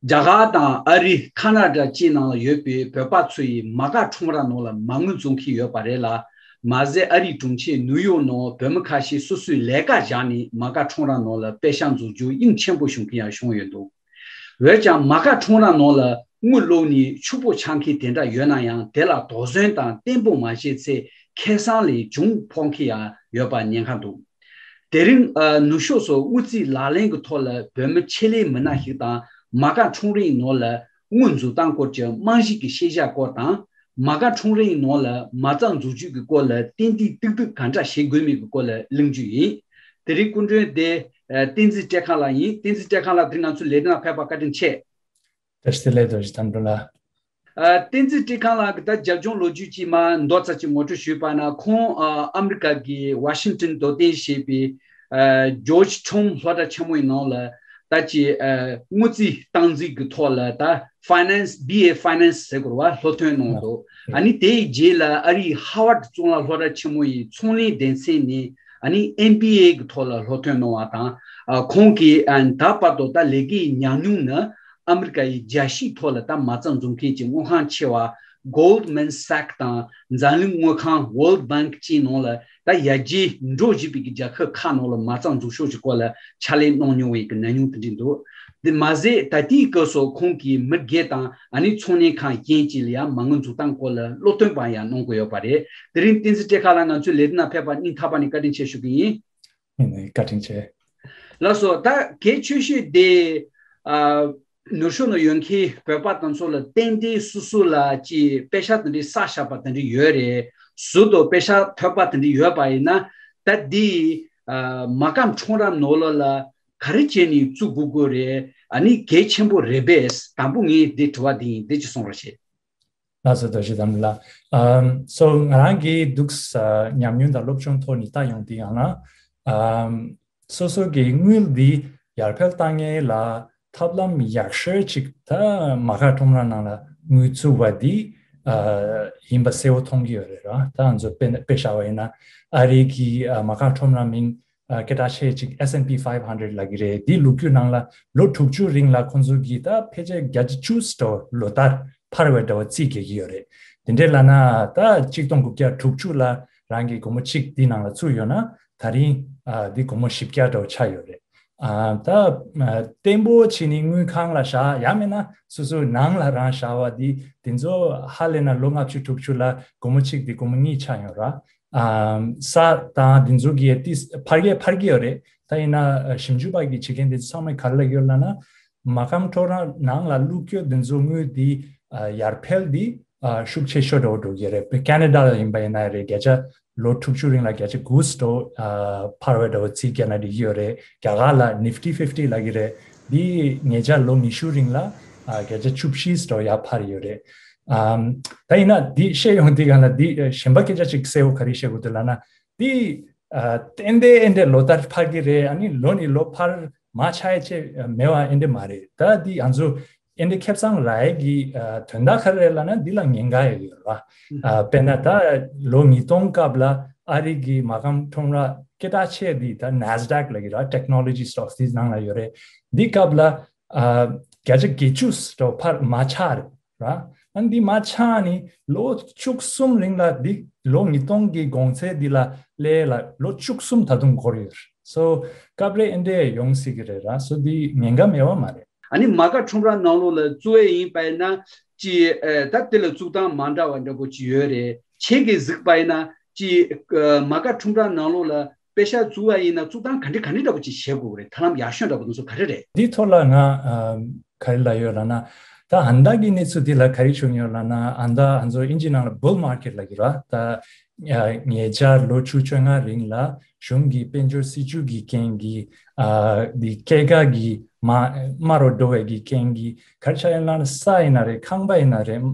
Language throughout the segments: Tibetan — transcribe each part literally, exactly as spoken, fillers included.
རྒྱ་གར་དང་ཨ་རི། ཁ་ན་ཌ་བཅས་ནང་ལ་ཡོད་པའི་བོད་པ་ཚོ་ཡིས་མ་ག་ཁྲོམ་ར་ནང་ལ་མ་དངུལ་འཛོམས་མཁན་ཡོད་པ་རེད་ལ། མ་ཟད་ཨ་རིའི་གྲོང་ཁྱེར་ནིའུ་ཡོག་ནང་བོད་མི་ཁ་ཤས་སོ་སོའི་ལས་ཀ་བཞག་ནས་མ་ག་ཁྲོམ་ར་ནང་ལ་པེ་ཤག་འཛུགས་རྒྱུ་དབྱིངས་ཆེན་པོ་བྱུང་མཁན་ཡང་བྱུང་ཡོད་འདུག་འོན་ཀྱང་མ་ག་ཁྲོམ་ར་ནང་ལ་དངུལ་བླུགས་ནས་ཕྱུག་པོ་ཆགས་མཁན་དེ་འདྲ་ཡོད་ན་ཡང་། དེ་ལ་དོགས་ཟོན་དང་བརྟན་པོ་མ་བྱས་ཚེ། ཁེ་བཟང་ལས་གྱོང་ཕོག་མཁན་ཡང་ཡོད་པ་ཉེན་ཁ་འདུག་དེ་རིང་ཨ་ནུབ་ཕྱོགས་སུ་དངུལ་རྩིས་ལག་ལེན་གྱི་ཐོག་ལ་བོད་མི་ཆེད་ལས་མི་སྣ་ཞིག་དང་མ་ག་ཁྲོམ་རའི་ནང་ལ་དངུལ་འཛུགས་སྟངས་སྐོར་གྱི་རྨང་གཞི་གི་ཤེས་བྱ་སྐོར་དང་། མ་ག་ཁྲོམ་རའི་ནང་ལ་མ་རྩ་འཛུགས་རྒྱུ་གི་སྐོར་ལ་ཏན་ཏིག་ཏིག་ཏིག་ག་འདྲ་བྱེད་དགོས་མིན་གྱི་སྐོར་ལ་གླེང་རྒྱུ་ཡིན། དེ་རིང་སྐུ་མགྲོན་དེ་ཨ་བསྟན་འཛིན་བཀྲས་ཁང་ལགས་ཡིན། བསྟན་འཛིན་བཀྲས་ཁང་ལགས་དེ་རིང་ང་ཚོའི་ལས་རིམ་ལ་ཕེབས་པར་བཀའ་དྲིན་ཆེ། བཀྲ་ཤིས་བདེ་ལེགས། རྡོ་རྗེ་དམ་དྲུང་ལགས། ཨ་བསྟན་འཛིན་བཀྲས་ཁང་ལགས་ཀྱིས་ད་རྒྱབ་ལྗོངས་ལོ་རྒྱུས་ཀྱི་མ་མདོ་ཙམ་ཅིག་ངོ་སྤྲོད་ཞུས་པ་ན། ཁོང་ཨ་ཨ་མི་རི་ཀ་གི་ཝ་ཤིང་ཊོན་དོ་དམ་བྱེད་པའི་ཨ་ཇོརྗ་ཊའུན་སློབ་གྲྭ་ཆེན་མོའི་ནང་ལ་ད་ཅི་ཨ་དངུལ་རྩིས་སྟངས་འཛིན་གྱི་ཐོག་ལ་ད་ཕའི་ནན་སི། བི་ཨེ་ཕའི་ནན་སི་ཟེར་དགོས་རེད་བ། སློབ་ཐོན་གནང་འདུག་ཨ་ནི་དེའི་རྗེས་ལ་ཨ་རིའི་ཧ་ཝར་ཌི་གཙུག་ལག་སློབ་གྲྭ་ཆེན་མོ་ཡི་ཚོང་ལས་སྡེ་ཚན་ནས་ཨ་ནི་ཨེམ་བི་ཨེ་གི་ཐོག་ལ་སློབ་ཐོན་གནང་བ་དང་། ཨ་ཁོང་གིས་ཨ་ད་བར་དུ་ད་ལས་ཀའི་ཉམས་མྱོང་ནི་ཨ་མི་རི་ཀ་ཡི་རྒྱལ་སྤྱིའི་ཐོག་ལ་ད་མ་རྩ་འཛུགས་མཁན་གྱི་དངུལ་ཁང་ཆེ་བ་Goldman Sachs དང་འཛམ་གླིང་དངུལ་ཁང་World Bank བཅས་ནང་ལ་ད་ཡར་རྒྱས་འགྲོ་བཞིན་པའི་གི་རྒྱལ་ཁབ་ཁག་ནང་ལ་མ་རྩ་འཛུགས་ཕྱོགས་ཀྱི་སྐོར་ལ་ཕྱག་ལས་གནང་མྱོང་བའི་གི་ཉམས་མྱོང་དེ་འདྲ་འདུག་དེ་མ་ཟད་ད་ལྟའི་སྐབས་སུ་ཁོང་གིས་མི་སྒེར་དང་ཨ་ནི་ཚོང་ལས་ཁང་གཞན་གཅིག་ལ་ཡང་མ་དངུལ་འཛུགས་སྟངས་སྐོར་ལ་སློབ་སྟོན་པ་ཡང་གནང་གི་ཡོད་པ་རེད། དེ་རིང་བསྟན་འཛིན་བཀྲས་ཁང་ལགས་ང་ཚོའི་ལས་རིམ་ནང་ཕེབས་པར་སྙིང་ཐག་པ་ནས་བཀའ་དྲིན་ཆེ་ཞུ་གི་ཡིན། ཡིན་ནའི་བཀའ་དྲིན་ཆེ། ལགས་སོ། ད་གལ་ཆེ་ཤོས་དེ་ཨ་ནུབ་ཕྱོགས་ནང་ཡོད་མཁན་བོད་པ་དེ་ཚོ་ལ་ཏན་ཏན་སོ་སོ་ལ་ཅིག་པེ་ཤག་དེ་འདྲའི་བསགས་བཞག་པ་དེ་འདྲ་ཡོད་རེད། ཟུར་དུ་པེ་ཤག་ཐོབ་པ་དེ་འདྲ་ཡོད་པ་ཡིན་ན། ད་འདི་ཨ་མ་རྐང་ཁྲོམ་ར་ནང་ལོགས་ལ་ག་རེ་བྱས་ནས་བཙུགས་དགོས་ཀྱི་རེད། ཨ་ནི་གལ་ཆེན་པོ་རེད་པས། དང་པོ་ངས་འདི་དྲི་བ་འདི་ཡིན། འདི་ཅིག་གསུང་རོགས་བྱེད། ལགས་སོ། རྡོ་རྗེ་དམ་ལ། ཨམ་སོ་ང་རང་གིས་འདུག་ས་ཉམས་མྱོང་དང་སློབ་སྦྱོང་ཐོག་ནས་ལྟ་ཡོང་དུས་ཡང་ན། ཨམ་སོ་སོ་གི་དངུལ་འདི་ཡར་འཕེལ་བཏང་ཡས་ལ་ཐབས་ལམ་ཡག་ཤོས་ཅིག་ད་མ་ག་ཁྲོམ་ར་ནང་ལ་དངུལ་བཙུགས་པ་འདི་ཨ་ཡིན་པ་གསལ་བོ་མཐོང་གི་ཡོད་རེད་ར། ད་ང་ཚོ་དཔེ་དཔེ་བཞག་པ་ཡིན་ན་ཨ་རི་གི་ཨ་མ་ག་ཁྲོམ་ར་མིང་ཨ་སྐད་གྲགས་ཆེ་ཅིག S&P five hundred ལབ་ཀྱི་རེད། འདི་ལོ་རྒྱུས་ནང་ལ་ལོ་དྲུག་ཅུ་རིང་ལ་ཁོང་ཚོ་གིས་ད་ཕལ་ཆེར་བརྒྱ་ཆ་བཅུ་ཙམ་ལོ་ལྟར་འཕར་བའི་འདྲ་བོ་རྩིས་རྒྱག་གི་ཡོད་རེད། དེ་འདྲས་ལབ་ན་ད་གཅིག་སྟོང་དགུ་བརྒྱ་དྲུག་ཅུ་ལ་རང་གི་སྒོར་མོ་གཅིག་འདི་ནང་ལ་བཙུགས་ཡོད་ན། ད་རིང་ཨ་འདི་སྒོར་མོ་བཞི་བརྒྱ་འདྲ་བོ་ཆགས་ཡོད་རེད། ཨ་ད་ཨ་བརྟན་པོ་བྱས་ནས་དངུལ་ཁང་ལ་བཞག་ཡང་མིན་ན་སོ་སོའི་ནང་ལ་རང་བཞག་པ་འདི་དེ་ཚོ་ཧ་ལས་ན་ལོ་ལྔ་བཅུ་དྲུག་ཅུ་ལ་སྒོར་མོ་གཅིག་འདི་སྒོར་མོ་གཉིས་ཆགས་ཡོད་ར། ཨ་ས་དང་དེ་ཚོ་གི་ཏིས་འཕར་གྱི་འཕར་གྱི་ཡོད་རེད། ད་ཡིན་ན་ཨ་ཞིབ་འཇུག་པ་གི་བྱེད་མཁན་དེ་ཚོ་ཚང་མས་ག་རེ་ལབ་ཡོད་ལབ་ན། མ་རྐང་ཁྲོམ་ར་ནང་ལ་བླུགས་རྒྱུ་དེ་ཚོ་དངུལ་འདི་ཨ་ཡར་འཕེལ་འདི་ཨ་ཤུགས་ཆེ་ཤོས་འདྲ་བོ་འགྲོ་གི་རེད། ཁེ་ན་ཌ་ལ་ཡིན་པ་ཡིན་ན་རེད། བརྒྱ་ཆ་ལོ་དྲུག་ཅུ་རིང་ལ་བརྒྱ་ཆ་དགུ་འདྲ་བོ་ཨ་འཕར་བའི་འདྲ་བོ་རྩིས་རྒྱག་ན་འགྲིག་གི་ཡོད་རེད། རྒྱ་གར་ལ་Nifty fifty ལབ་ཀྱི་རེད། འདི་ཉེ་ཆར་ལོ་ཉི་ཤུ་རིང་ལ་ཨ་བརྒྱ་ཆ་བཅུ་བཞི་འདྲ་བོ་ཡར་འཕར་ཡོད་རེད། ཨམ་ད་ཡིན་ན་འདི་བཤད་ཡོང་དུས་སྒང་ལ་འདི་ཨ་གཞན་པ་སྐད་ཆ་ཅིག་གསལ་བོ་ག་རེ་བཤད་དགོས་འདུག་ལབ་ན། འདི་ཨ་ཏན་ཏན་ཨེ་འདྲས་ལོ་ལྟར་འཕར་གྱི་རེད། ཨ་ནི་ལོ་ནས་ལོ་འཕར་མ་ཆགས་ཡས་ཅེས་མེད་པ་ཨེ་འདྲས་མ་རེད། ད་འདི་ང་ཚོ་ཨེ་འདྲས་ཁེ་བཟང་རག་ཡས་ཀྱི་ཨ་དོན་དག་ག་རེ་རེད་ལབ་ན། འདི་ལ་ཉེན་ཁ་ཡང་ཡོད་རེད་བ། ཨ་དཔེར་ན་ད་ལོ་ཉིས་སྟོང་སྐབས་ལ་ཨ་རི་གི་མ་རྐང་ཁྲོམ་ར་སྐད་གྲགས་ཆེ་འདི་ད་Nasdaq ལབ་ཀྱི་ར། Technology stocks འདི་ནང་ལ་ཡོད་རེད། འདི་སྐབས་ལ་ཨ་བརྒྱ་ཆ་བརྒྱད་ཅུ་འདྲ་བོ་འཕར་མ་ཆགས་རེད། ར། ཨ་འདི་མ་ཆགས་ནི་ལོ་བཅུ་གསུམ་རིང་ལ་འདི་ལོ་ཉིས་སྟོང་གི་གོང་ཚད་འདི་ལ་སླེབས་ལ་ལོ་བཅུ་གསུམ་ད་དུང་འགོར་ཡོད། སོ་སྐབས་རེ་ཨེ་འདྲས་ཡོང་སྲིད་ཀྱི་རེད་ར། སོ་འདི་ཉེན་ཁ་མེད་པ་མ་རེད། ཨ་ནི་མ་ག་ཁྲོམ་ར་ནང་ལོགས་ལ་བཙུགས་ཡས་ཡིན་པ་ཡིན་ན་ཅི་ཨེ་ད་དེ་ལ་བཙུགས་སྟངས་མ་འདྲ་བ་འདྲ་པོ་ཅིག་ཡོད་རེད། ཁྱེད་ཀྱིས་གཟིགས་པ་ཡིན་ན་ཅི་ཨེ་མ་ག་ཁྲོམ་ར་ནང་ལོགས་ལ་པེ་ཤག་བཙུགས་པ་ཡིན་ན་བཙུགས་སྟངས་ག་འདྲ་ག་འདྲ་འདྲ་པོ་ཅིག་བྱེད་དགོས་རེད། ཐབས་ལམ་ཡག་ཤོས་འདྲ་པོ་དེ་ཚོ་ག་རེ་རེད། འདིའི་ཐོག་ལ་ང་ཨ་ག་རེ་ལབ་ཡོད་ལབ་ན། ད་ཨ་མདའ་གི་གནས་ཚུལ་འདི་ལ་ག་རེ་བྱུང་ཡོད་ལབ་ན། ཨ་མདའ་ང་ཚོ་ཨིན་ཇི་ནང་ལ་bull market ལབ་ཀྱི་ར། ད་ཨ་ཉེ་ཆར་ལོ་བཅུ་བཅོ་ལྔ་རིང་ལ་གཞུང་གི་དཔལ་འབྱོར་སྲིད་ཇུས་ཀྱི་རྐྱེན་གྱིས་ཨ་འདི་སྐྱེད་ཀ་གི་མ་དམའ་རུ་འགྲོ་བའི་གི་རྐྱེན་གྱིས་ག་རེ་ཆགས་ཡོད་ལབ་ན། ས་ཡིན་ན་རེད། ཁང་པ་ཡིན་ན་རེད།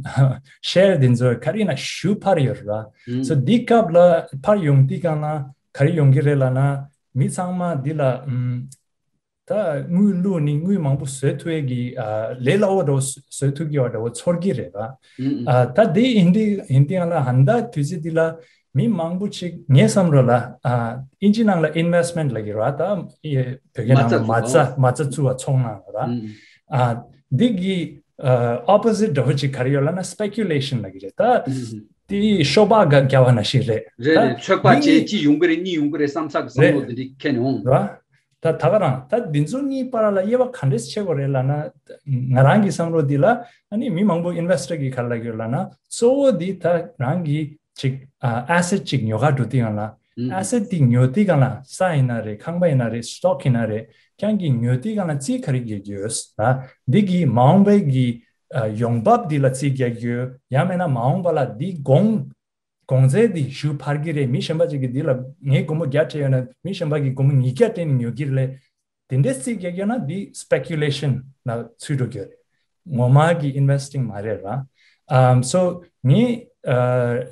ཤེར་འདི་ཚོ་ག་རེ་ཡིན་ན་ཞེ་པོ་འཕར་ཡོད་ར། ཨུམ། སོ་འདི་སྐབས་ལ་འཕར་ཡོང་དུས་སྒང་ལ་ག་རེ་ཡོང་གི་རེད་ལབ་ན། མི་ཚང་མ་འདི་ལ་ཨམ་ད་དངུལ་བླུགས་ནས་དངུལ་མང་པོ་བཟོ་ཐུབ་ཡས་ཀྱི་ཨ་ལས་སླ་བོ་འདྲ་བོ་བཟོ་ཐུབ་ཀྱི་ཡོད་འདྲ་བོ་ཚོར་གྱི་རེད་པ། ཨ་ད་དེ་ཡིན་དུས་ཡིན་དུས་ཡང་ལ་ཨ་མདའ་དུས་ཚོད་འདི་ལ་མི་མང་པོ་ཅིག་ངའི་བསམ་བློ་ལ་ཨ་ཨིན་ཇི་ནང་ལ་investment ལབ་ཀྱི་རེད་པ། ད་ཨེ་བོད་སྐད་ནང་ལ་མ་རྩ་མ་རྩ་བཙུགས་པ་ཚོང་ནང་ལ་ར། ཨ་ འདི་གི་ཨ་opposite འདྲ་བོ་ཅིག་ག་རེ་ཡོད་ལབ་ན་speculation ལབ་ཀྱི་རེད། ད་ཨུ་ཧུ། དེ་ཤོ་སྦག་ག་རྒྱག་པ་ནང་བཞིན་རེད། རེད་ད་རེད། ཚོད་དཔག་འདི་བྱས་གཉིས་ཅི་ཡོང་གི་རེད། གཉིས་ཡོང་གི་རེད་བསམ་ཚགས་ཀྱི་བསམ་རེད། བློ་འདི་འདྲ་འཁྱེར་ནས་འོང་། ར། ད་ད་ག་རང་ད་འདི་ཚོ་གཉིས་བར་ལ་དབྱེ་བ་ག་འདྲས་ཕྱེ་དགོས་རེད་ལབ་ན། ང་རང་གི་བསམ་བློ་འདི་ལ་ཨ་ནི་མི་མང་པོ་investor གི་ག་རེ་ལབ་ཀྱི་ཡོད་ལབ་ན། གཙོ་བོ་འདི་ད་རང་གི་ཅིག་ཨ་asset ཅིག་ཉོ་ག་འགྲོ་དུས་སྒང་ལ། ཨུ་ཧུ། asset འདི་ཉོ་དུས་སྒང་ལ་ས་ཡིན་ན་རེད། ཁང་པ་ཡིན་ན་རེད། stock ཡིན་ན་རེད། ཁྱེད་རང་གིས་ཉོ་དུས་སྒང་ལ་རྩིས་ག་རེ་རྒྱག་གི་ཡོད་ལབ། འདི་གི་མ་འོངས་པའི་གི་ཨ་ཡོང་འབབ་འདི་ལ་རྩིས་རྒྱག་གི་ཡོད། ཡང་མིན་ན་མ་འོངས་པ་ལ་འདི་གོང་གོང་ཚད་འདི་ཞུ་འཕར་གྱི་རེད། མི་གཞན་པ་ཅིག་གིས་འདི་ལ་ངས་སྒོར་མོ་བརྒྱ་སྤྲད་ཡོད་ན་མི་གཞན་པ་གིས་སྒོར་མོ་ཉིས་བརྒྱ་སྤྲད་ནས་ཉོ་གི་རེད། དེ་འདྲའི་རྩིས་རྒྱག་ཡོད་ན་འདི་speculation ལ་ཚུད་འགྲོ་གི་རེད། ངོ་མ་གི་investing མ་རེད་ར། ཨམ་so ངས་ཨ་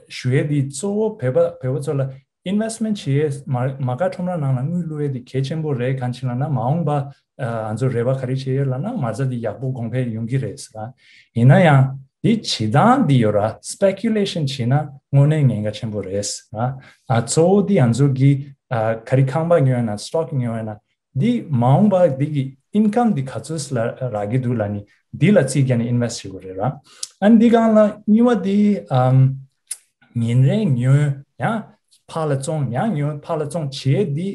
ཞུ་ཡས་འདི་གཙོ་བོ་བོད་པ་བོད་པ་ཚོ་ལ་investment བྱེད་ཡས་མ་མ་དཀར་ཁྲོམ་ར་ནང་ལ་དངུལ་བླུག་ཡས་འདི་གལ་ཆེན་པོ་རེད། གང་ཅི་ལབ་ན་མ་འོངས་པ་ཨ་ང་ཚོ་རེ་བ་ག་རེ་བྱེད་ཡོད་ལབ་ན་མ་རྩ་འདི་ཡག་པོ་གོང་འཕེལ་ཡོང་གི་རེད་ཟེར་ར། ཡིན་ན་ཡང་འདི་བྱེད་སྟངས་འདི་ཡོད་ར། speculation བྱེད་ན་དངོས་གནས་ཉེན་ཁ་ཆེན་པོ་རེད་ཟེར་ར། ཨ་གཙོ་བོ་འདི་ང་ཚོ་གི་ཨ་ག་རེ་ཁང་པ་ཉོ་ཡ་ན་stock ཉོ་ཡ་ན། འདི་མ་འོངས་པ་འདི་གི་income འདི་ག་ཚོད་ལ་རག་གི་འདུག་ལབ་ནི་འདི་ལ་རྩིས་རྒྱག་ནས་invest བྱེད་དགོས་རེད་ར། ཨ་ནི་འདི་སྒང་ལ་གཉིས་པ་འདི་ཨམ་ཉིན་རེ་ཉོས་ཡང་ཕར་ལ་བཙོང་ཡང་ཉོས་ཕར་ལ་བཙོང་བྱེད་འདི་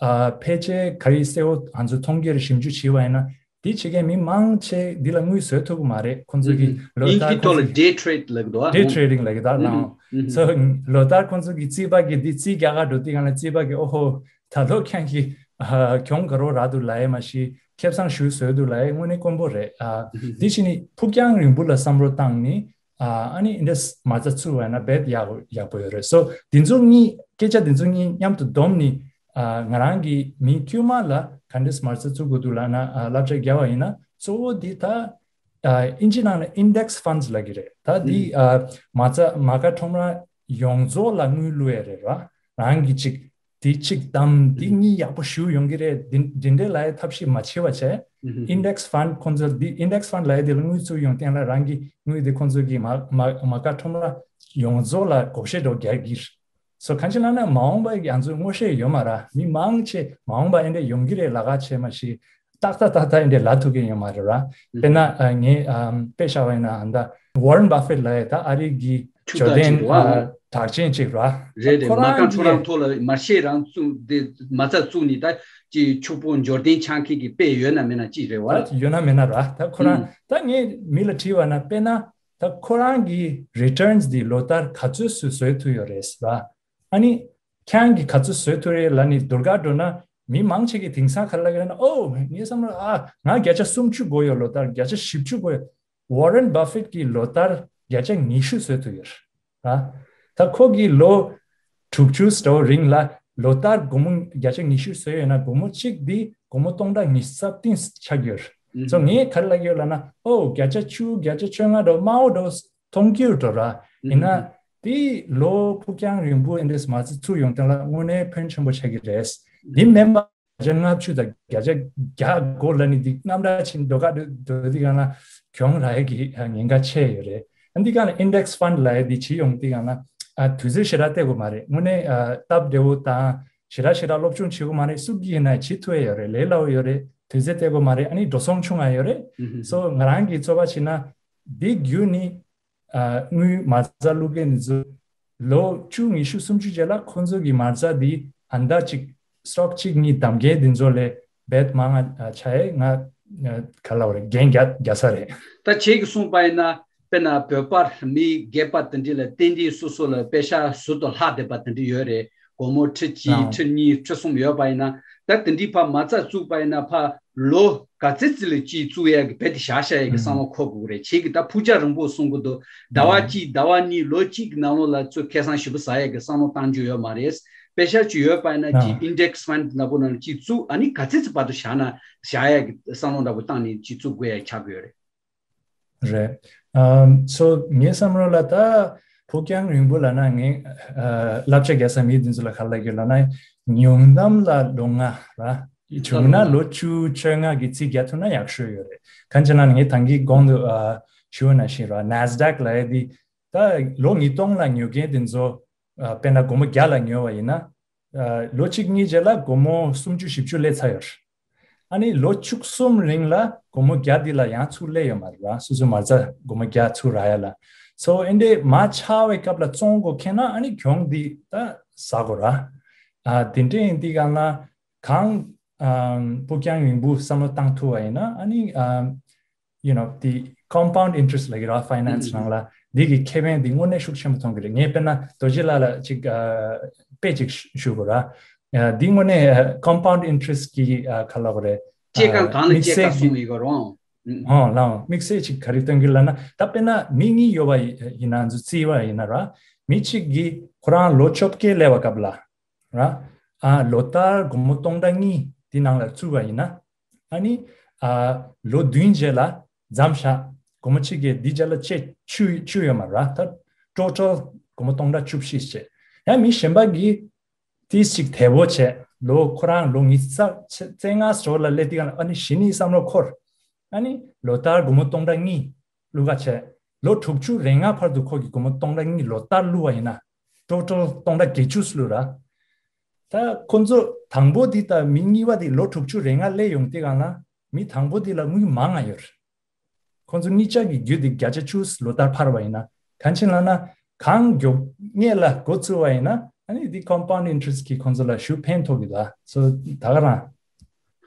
ཨ་ཕལ་ཆེར་ག་རེ་གསལ་བོ་ང་ཚོ་མཐོང་རྒྱུར་ཞིབ་འཇུག་བྱས་པ་ཡིན་ན་འདི་བྱེད་མཁན་མི་མང་ཆེ་འདི་ལ་དངུལ་བཟོ་ཐུབ་ཀྱི་མ་རེད། ཁོང་ཚོ་གི་ཨུ་ཧུ། ལོ་ཨིན་ཇིའི་ཐོག་ལ་day trade ལབ་ཀྱི་འདུག་ཨ། day trading ལབ་ཀྱི་འདུག་ཨ། ཨུ་ཧུ། ལོ་ལྟར་ཁོང་ཚོ་གི་རྩིས་པ་གི་འདི་རྩིས་རྒྱག་ག་འགྲོ་དུས་སྒང་ལ་རྩིས་པ་གི་ཨོ་ཧོ། ད་ལོ་ཁྱེད་ཀྱིས་ཨ་གྱོང་ག་རོ་རག་འདུག་ལབ་ཡས་མ་གཞི་ཁེ་བཟང་ཞེ་པོ་བཟོས་འདུག་ལབ་ཡས་དངོས་གནས་དཀོན་པོ་རེད། ཨ་དེ་བཞིན་ནི་ཕུགས་རྒྱང་རིང་པོ་ལ་བསམ་བློ་བཏང་ནི་ཨ་ཨ་ནི་འདི་འདྲས་མ་རྩ་བཙུགས་པ་ཡིན་ན་རྦད་ཡག་ཡག་པོ་ཡོད་རེད། སོ་འདི་ཚོ་གཉིས་སྐད་ཆ་འདི་ཚོ་གཉིས་མཉམ་དུ་བསྡོམས་ནི་ཨ་ང་རང་གིས་མི་དཀྱུས་མ་ལ་ག་འདྲས་མ་རྩ་བཙུགས་དགོས་འདུག་ལབ་ན་ཨ་བསླབ་བྱ་བརྒྱབ་པ་ཡིན་ན་གཙོ་བོ་འདི་ད་ཨ་ཨིན་ཇི་ནང་ལ་index funds ལབ་ཀྱི་རེད། ད་འདི་ཨ་མ་རྩ་མ་དཀར་ཁྲོམ་ར་ཡོངས་རྫོགས་ལ་དངུལ་བླུག་ཡས་རེད་ར། རང་གི་ཅིག་དེ་གཅིག་དང་འདི་གཉིས་ཡག་པོ་ཞེ་པོ་ཡོང་གི་རེད། འདི་འདི་འདྲའི་ལབ་ཡའི་ཐབས་ཤེས་མ་བྱེད་པ་བྱས། index fund ཁོང་ཚོ་འདི་index fund ལབ་ཡ་དེ་ལ་དངུལ་བཙུགས་ཡོང་སྟེང་ལ་རང་གི་དངུལ་དེ་ཁོང་ཚོ་གི་མ་མ་མ་དཀར་ཁྲོམ་ར་ཡོངས་རྫོགས་ལ་བགོ་བཤའ་འདྲ་བོ་རྒྱག་གི་རེད། སོ་གང་ཅི་ལབ་ན་མ་འོངས་པ་ང་ཚོས་ངོ་ཤེས་ཡོད་མ་རེད། མི་མང་ཆེ་མ་འོངས་པ་ཨེ་འདྲ་ཡོང་གི་རེད་ལབ་ག་བྱས་མ་གཞི། ཏག་ཏག་ཏག་ཏག་ཨེ་འདྲ་ལབ་ཐུབ་ཀྱི་ཡོད་མ་རེད་ར། དཔེར་ན་ཨ་ངས་ཨམ་དཔེ་བཞག་པ་ཡིན་ན་ཨ་ད་Warren Buffett ལབ་ཡ་ད་ཨ་རི་གི་ཕྱུག་ཇོར་ཌན་ཨ་གྲགས་ཅན་ཅིག་ར། རེད་རེད། ཁོ་མ་རང་རྐང་ཁྲོ་གིས་རང་ཐོག་ལ་མ་ཤེས་རང་བཙུགས་དེ་མ་རྩ་བཙུགས་ནས་ད་ཅི་ཕྱུག་པོ་ཇོར་ཌན་ཆགས་མཁན་གྱི་དཔེ་ཡོད་ན་མེད་ན་ཅི་རེད་བ། ད་ཡོད་ན་མེད་ན་ར། ད་ཁོ་རང་ད་ངས་མི་ལ་དྲིས་པ་ན་དཔེར་ན་ད་ཁོ་རང་གི་returns འདི་ལོ་ལྟར་ག་ཚོད་སུ་བཟོས་ཐུབ་ཡོད་རེད་ཟེར་བ། ཨ་ནི་ཁྱེད་རང་གིས་ག་ཚོད་བཟོས་ཐུབ་རེད་ལབ་ནི་སྡུར་ག་འགྲོ་ན་མི་མང་ཆེ་གིས་དེང་སང་ག་རེ་ལབ་ཀྱི་རེད་ན། ཨོ་ངའི་བསམ་བློ་ཨ་ང་བརྒྱ་ཆ་སུམ་ཅུ་དགོས་ཡོད། ལོ་ལྟར་བརྒྱ་ཆ་བཞི་བཅུ་དགོས་ཡོད། Warren Buffett གིས་ལོ་ལྟར་བརྒྱ་ཆ་ཉི་ཤུ་བཟོས་ཐུབ་ཡོད་ར། ད་ཁོ་གིས་ལོ་དྲུག་ཅུ་ཙམ་རིང་ལ་ལོ་ལྟར་སྒོར་མོ་བརྒྱ་ཆ་ཉི་ཤུ་བཟོས་ཡོད་ན་སྒོར་མོ་གཅིག་འདི་སྒོར་མོ་སྟོང་ཕྲག་ཉི་ཤུ་རྩ་བདུན་ཆགས་ཡོད་ར། སོ་ངས་ག་རེ་ལབ་ཀྱི་ཡོད་ལབ་ན། ཨོ་བརྒྱ་ཆ་བཅུ་བརྒྱ་ཆ་བཅོ་ལྔ་འདྲ་བོ་དམའ་བོ་འདྲ་བོ་མཐོང་གི་ཡོད་འགྲོ་ར། ཡིན་ན་དེ་ལོ་ཕུགས་རྒྱང་རིང་པོ་ཨེ་འདྲས་མ་རྩ་བཙུགས་ཡོང་དོན་ལ་དངོས་གནས་ཕན་ཆེན་པོ་ཆགས་ཀྱི་རེད། འདི་མིན་པ་བརྒྱ་ཆ་ལྔ་བཅུ་དང་བརྒྱ་ཆ་བརྒྱ་དགོས་ལབ་ནི་འདི་རྣམ་གྲངས་ཕྱིན་འགྲོ་ག་འགྲོ་འདི་གང་ལ་གྱོང་རག་ཡས་ཀྱི་ཉེན་ཁ་ཆེ་ཡོད་རེད། ཨ་འདི་གང་ལ་index fund ལབ་ཡས་འདི་བྱེད་ཡོང་འདི་གང་ལ་ཨ་དུས་ཚོད་ཞེ་དྲག་སྟེར་དགོས་མ་རེད། དངོས་གནས་ཨ་སྟབས་བདེ་བོ་དང་ཞེ་དྲག་ཞེ་དྲག་སློབ་སྦྱོང་བྱེད་དགོས་མ་རེད། སུ་གིས་ཡིན་ན་བྱེད་ཐུབ་ཡས་ཡོད་རེད། ལས་སླ་བོ་ཡོད་རེད། དུས་ཚོད་སྟེར་དགོས་མ་རེད། ཨ་ནི་འགྲོ་སོང་ཆུང་ང་ཡོད་རེད། སོ་ང་རང་གིས་ཚོད་དཔག་བྱས་ན་འདི་བརྒྱུད་ནི། ཨ་དངུལ་མ་རྩ་བླུག་མཁན་འདི་ཚོ་ལོ་བཅུ་ཉི་ཤུ་སུམ་ཅུ་རྗེས་ལ་ཁོང་ཚོ་གི་མ་རྩ་འདི་ཨ་མདའ་གཅིག་stock གཅིག་གཉིས་བདམས་མཁན་འདི་ཚོ་ལས་རྦད་མང་ང་ཆགས་ཡས་ང་ག་ལབ་རེད། འགན་རྒྱག་རྒྱག་ས་རེད། ད་ཁྱེད་ཀྱིས་གསུངས་པ་ཡིན་ན་དཔེར་ན་བོད་པ་མི་སྒེར་པ་དེ་འདྲ་ལ་ཏན་ཏན་སོ་སོ་ལ་པེ་ཤ་ཟུར་དུ་ལྷག་བསྡད་པ་དེ་འདྲ་ཡོད་རེད། སྒོར་མོ་ཁྲི་གཅིག་ཁྲི་གཉིས་ཁྲི་གསུམ་ཡོད་པ་ཡིན་ན། ད་དེ་འདྲའི་ཕར་མ་རྩ་བཙུགས་པ་ཡིན་ན་ཕར་ལོ་ག་ཚོད་ཙམ་ལ་ཅིག་བཙུགས་ཡག་གི་རྦད་དེ་བཞག་བཞག་ཡག་གི་བསམ་བློ་འཁོར་དགོས་རེད། ཁྱེད་ཀྱིས་ད་ཕུགས་རྒྱང་རིང་པོ་གསུང་གི་འདུག་ཟླ་བ་གཅིག་ཟླ་བ་གཉིས་ལོ་གཅིག་གི་ནང་ལོགས་ལ་ཚུར་ཁེ་བཟང་ཞེ་པོ་ཟ་ཡག་གི་བསམ་བློ་བཏང་རྒྱུ་ཡོད་མ་རེད། པེ་ཤ་ཅིག་ཡོད་པ་ཡིན་ན་ཅིག་index fund ལྟ་བུ་ནང་ལ་ཅིག་བཙུགས། ཨ་ནི་ག་ཚོད་ཙམ་བར་དུ་བཞག་ན་བཞག་ཡག་གི་བསམ་བློ་འདྲ་པོ་བཏང་ནས་ཅིག་བཙུགས་དགོས་ཡག་ཆགས་ཀྱི་ཡོད་རེད། རེད། ཨམ་སོ་ངའི་བསམ་བློ་ལ་ད་ཕུགས་རྒྱང་རིང་པོ་ལབ་ན་ངས་ཨ་བསླབ་བྱ་རྒྱག་ས་མི་འདི་ཚོ་ལ་ག་རེ་ལབ་ཀྱི་ལབ་ན་ཉུང་གཏམ་ལ་ལོ་ལྔ་ར། བྱུང་ན་ལོ་བཅུ་བཅོ་ལྔ་གི་རྩིས་རྒྱག་ཐུབ་ན་ཡག་ཤོས་ཡོད་རེད། གང་ཅི་ལབ་ན་ངས་ད་གིན་གོང་དུ་ཨ་ཞུ་བ་ནང་བཞིན་ར་Nasdaq ལབ་ཡ་འདི་ད་ལོ་ཉིས་སྟོང་ལ་ཉོ་མཁན་འདི་ཚོ་ཨ་དཔེར་ན་སྒོར་མོ་བརྒྱ་ལ་ཉོས་པ་ཡིན་ན་ཨ་ལོ་གཅིག་གཉིས་རྗེས་ལ་སྒོར་མོ་སུམ་ཅུ་བཞི་བཅུ་སླེབས་ཚར་ཡོད་རེད། ཨ་ནི་ལོ་བཅུ་གསུམ་རིང་ལ་སྒོར་མོ་བརྒྱ་འདི་ལ་ཡང་ཚུར་སླེབས་ཡོད་མ་རེད་བ། སོ་སོའི་མ་རྩ་སྒོར་མོ་བརྒྱ་ཚུར་རག་ཡ་ལ། སོ་ཨེ་འདྲས་མར་ཆག་པའི་སྐབས་ལ་བཙོང་དགོས་ཁེལ་ན་ཨ་ནི་གྱོང་འདི་ད་ཟ་དགོས་ར། ཨ་དེ་འདྲས་ཡིན་དུས་སྒང་ལ་གང་ཨམ་སྤུ་རྐྱང་རིང་པོ་བསམ་བློ་བཏང་ཐུབ་པ་ཡིན་ན་ཨ་ནི་ཨམ་you know the compound interest ལབ་ཀྱི་ར། ཕའི་ནན་སི་ནང་ལ་འདི་གི་ཁེ་ཕན་འདི་དངོས་གནས་ཤུགས་ཆེན་པོ་མཐོང་གི་རེད། ངས་དཔེར་ན་རྡོ་རྗེ་ལགས་ལ་ཅིག་ཨ་དཔེ་ཅིག་ཞུ་དགོས་ར། ཨ་འདི་དངོས་གནས་compound interest གི་ཨ་ག་ལབ་དགོས་རེད། སྐྱེད་ཀ་ཨ་གང་ལ་དམིགས་སྐྱེད་བསལ་ཀ་གི་གསུངས་ཡོད་ག་རོང་། ཨང་ལའང་དམིགས་བསལ་ཅིག་ག་རེ་སྟོན་གི་ལབ་ན། ད་དཔེར་ན་མི་གཉིས་ཡོད་པ་ཡིན་ན་ཚོ་རྩིས་པ་ཡིན་ན་ར། མི་གཅིག་གིས་ཁོ་རང་ལོ་བཅོ་བརྒྱད་སླེབས་པ་སྐབས་ལ་ར། ཨ་ལོ་ལྟར་སྒོར་མོ་སྟོང་ཕྲག་གཉིས་འདི་ནང་ལ་བཙུགས་པ་ཡིན་ན། ཨ་ནི་ཨ་ལོ་བདུན་རྗེས་ལ་མཚམས་བཞག་སྒོར་མོ་གཅིག་གིས་འདི་རྗེས་ལ་བཅད་བཅུག་བཅུག་ཡོད་མ་རེད་བ། ད་ཊོ་ཊལ་སྒོར་མོ་སྟོང་ཕྲག་བཅུ་བཞི་བྱས། ཡང་མི་གཞན་པ་གིས་ཏིས་ཅིག་དལ་པོ་བྱས་ལོ་ཁོ་རང་ལོ་ཉི་ཤུ་རྩ་རྩ་ལྔ་ཙམ་ལ་སླེབས་དུས་སྒང་ལ་ཨ་ནི་གཞི་ནས་བསམ་བློ་འཁོར། ཨ་ནི་ལོ་ལྟར་སྒོར་མོ་སྟོང་ཕྲག་གཉིས་བླུག་ག་བྱས། ལོ་དྲུག་ཅུ་རེ་ལྔ་བར་དུ་ཁོ་གིས་སྒོར་མོ་སྟོང་ཕྲག་གཉིས་ལོ་ལྟར་བླུགས་པ་ཡིན་ན། ཊོ་ཊལ་སྟོང་ཕྲག་བརྒྱད་ཅུ་བླུགས་ར། ད་ཁོ་ཚོ་དང་པོ་འདི་དང་མི་གཉིས་པ་འདི་ལོ་དྲུག་ཅུ་རེ་ལྔ་སླེབས་ཡོང་དུས་སྒང་ལ་མི་དང་པོ་འདི་ལ་དངུལ་མང་ང་ཡོད་རེད། ཁོ་ཚོ་གཉིས་ཆ་གི་རྒྱུ་དེ་བརྒྱ་ཆ་བཅུ་ལོ་ལྟར་འཕར་བ་ཡིན་ན། གང་ཕྱིན་ལབ་ན་གང་མགྱོགས་སྔས་ལ་འགོ་ཚུགས་པ་ཡིན་ན་ཨ་ནི་འདི་compound interest གིས་ཁོ་ཚོ་ལ་ཞུ་ཕན་ཐོགས་གི་ད། སོ་ད་ག་རང་།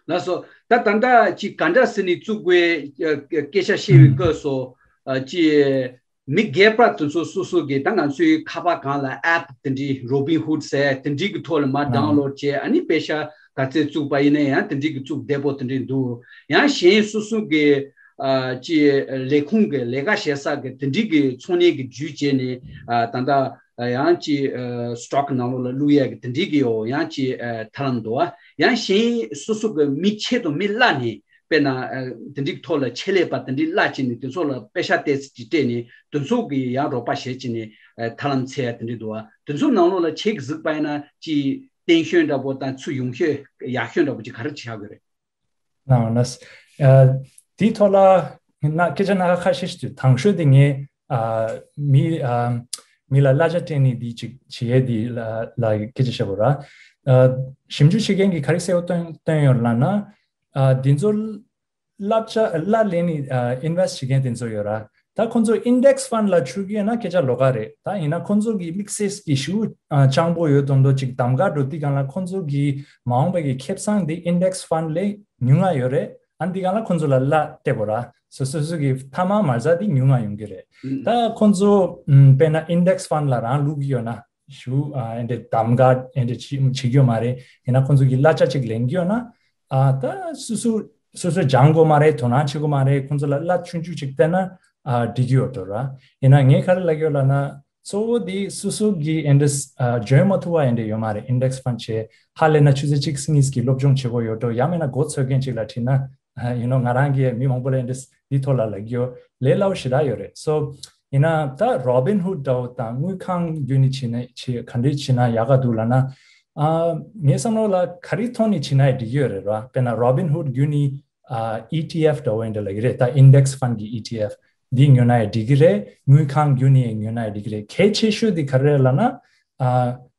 ལགས་སོ། ད་ད་ལྟ་ཅིག་ག་འདྲ་སེ་ནས་བཙུགས་དགོས་ཨ་སྐད་ཆ་བཤད་པའི་སྐབས་སུ་ཨ་ཅིག་མི་སྒེར་པ་དེ་ཚོ་སོ་སོ་གི་ད་ང་ཚོའི་ཁ་པར་སྒང་ལ་ཨེབ་དེ་འདྲའི་Robinhood ཟེར་དེ་འདྲའི་གི་ཐོག་ལ་མར་ཨང་download བྱས་ཨ་ནི་པེ་ཤ་ག་ཚད་བཙུགས་པ་ཡིན་ན་ཡང་དེ་འདྲའི་གི་བཙུགས་བདེ་པོ་དེ་འདྲའི་འདུག་ཡང་གཞན་སོ་སོ་གི་ཨ་ཅིག་ལས་ཁུངས་ཀྱི་ལས་ཀ་བྱེད་ས་གི་དེ་འདྲའི་གི་ཚོང་གཉེར་གི་བརྒྱུད་བྱས་ནས་ཨ་ད་ལྟ་ཡང་ཅིག་ཨ་stock ནང་ལོགས་ལ་བླུག་ཡས་གི་དེ་འདྲའི་གི་ཡོ་ཡང་ཅིག་ཨ་ཐབས་ལམ་འདུག་ཨ། ཡང་གཞན་སོ་སོ་གི་མི་ཆེད་དུ་མི་གླ་ནས་དཔེར་ན་ཨ་དེ་འདྲའི་ཐོག་ལ་ཆེད་ལས་པ་དེ་འདྲའི་གླ་བྱས་ནས་དེ་ཚོ་ལ་པེ་ཤ་ཏོག་ཙམ་ཅིག་སྤྲད་ནས་དེ་ཚོ་གི་ཡང་རོགས་པ་བྱེད་བྱས་ནས་ཨ་ཐབས་ལམ་འཚོལ་ཡ་དེ་འདྲའི་འདུག་ཨ། དེ་ཚོ་ནང་ལོགས་ལ་ཁྱེད་ཀྱིས་གཟིགས་པ་ཡིན་ན་ཅིག་བརྟན་ཤོས་འདྲ་པོ་དང་ཚུར་ཡོང་ཤོས་ཡག་ཤོས་འདྲ་པོ་ཅིག་ག་རེ་ཆགས་ཀྱི་རེད། ནའང་ན། ཨ་དེའི་ཐོག་ལ་ན་སྐད་ཆ་སྣ་ཁ་ཁ་ཤས་ཤིག་དང་ཤོས་དེ་ངས་ཨ་མི་ཨ་མི་ལ་གླ་ཆ་སྤྲད་ནས་དེ་ཅིག་བྱེད་ཡས་དེ་ལ་ལ་སྐད་ཆ་བཤད་དགོས་ར། ཨ་ཞིབ་འཇུག་བྱེད་མཁན་གྱིས་ག་རེ་གསལ་པོ་སྟོན་སྟོན་ཡོད་ལབ་ན། ཨ་དེ་ཚོ་གླ་ཆ་གླ་ལེན་ནས་ཨ་invest བྱེད་མཁན་དེ་ཚོ་ཡོད་ར། ད་ཁོང་ཚོ་index fund ལ་ཚུད་ཀྱི་ཡོད་ན་སྐད་ཆ་ལོགས་ཀ་རེད། ད་ཡིན་ན་ཁོང་ཚོ་གི་དམིགས་བསལ་གྱི་ཞེ་པོ་ཨ་སྤྱང་པོ་ཡོད་མདོག་མདོག་ཅིག་གདམ་ག་འགྲོ་དུས་སྒང་ལ་ཁོང་ཚོ་གི་མ་འོངས་པའི་གི་ཁེ་བཟང་དེ་index fund ལས་ཉུང་ང་ཡོད་རེད། ཨ་འདི་སྒང་ལ་ཁོང་ཚོ་ལ་གླ་སྤྲད་དགོས་ར། སོ་སོ་སོ་གི་མཐའ་མ་མ་རྩ་དེ་ཉུང་ང་ཡོང་གི་རེད། ད་ཁོང་ཚོ་ཨམ་དཔེར་ན་index fund ལ་རང་བླུག་གི་ཡོད་ན། ཞུ་ཨ་ཨེ་འདྲ་གདམ་ག་ཨེ་འདྲ་བྱེད་བྱེད་རྒྱུ་མ་རེད། ཡིན་ན་ཁོང་ཚོ་གི་གླ་ཆ་ཅིག་ལེན་རྒྱུ་ཡོད་ན། ཨ་ད་སོ་སོ་སོ་སོ་སྦྱང་དགོས་མ་རེད། དོ་སྣང་བྱེད་དགོས་མ་རེད། ཁོང་ཚོ་ལ་གླ་ཆུང་ཆུང་ཅིག་སྟེར་ན་ཨ་འགྲིག་གི་ཡོད་འགྲོ་ར། ཡིན་ན་ངས་ག་རེ་ལབ་ཀྱི་ཡོད་ལབ་ན། གཙོ་བོ་དེ་སོ་སོ་གི་ཨེ་འདྲ་ཨ་join མ་ཐུབ་པ་ཨེ་འདྲ་ཡོད་མ་རེད། index fund བྱས་ཧ་ལས་ན་ཆུ་ཚོད་གཅིག་གཉིས་ཀྱི་སློབ་སྦྱོང་བྱེད་དགོས་ཡོད་འགྲོ། ཡང་མིན་ན་མགོ་ཚོས་མཁན་ཅིག་ལ་དྲིས་ན། ཨ་you know ང་རང་གིས་མི་མང་པོ་ལ་འདི་འདི་ཐོག་ལ་ལབ་ཀྱི་ཡོད། ལས་སླ་པོ་ཞེ་དྲག་ཡོད་རེད། སོ་ཡིན་ན་ད་Robinhood འདྲ་བོ་དང་དངུལ་ཁང་བརྒྱུད་ནས་བྱས་ན་བྱས་ག་འདྲས་བྱས་ན་ཡག་ག་འདུག་ལབ་ན། ཨ་ངའི་བསམ་བློ་ལ་ག་རེ་ཐོག་ནས་བྱས་ན་ཡང་འགྲིག་གི་ཡོད་རེད་ར། དཔེར་ན་Robinhood བརྒྱུད་ནས་ཨ་ཨི་ཊི་ཨེཕ་འདྲ་བོ་འདྲ་ལབ་ཀྱི་རེད། ད་index fund གི་ཨི་ཊི་ཨེཕ་འདི་ཉོས་ན་ཡང་འགྲིག་གི་རེད། དངུལ་ཁང་བརྒྱུད་ནས་ཡང་ཉོས་ན་ཡང་འགྲིག་གི་རེད། གལ་ཆེ་ཤོས་དེ་ག་རེ་རེད་ལབ་ན། ཨ་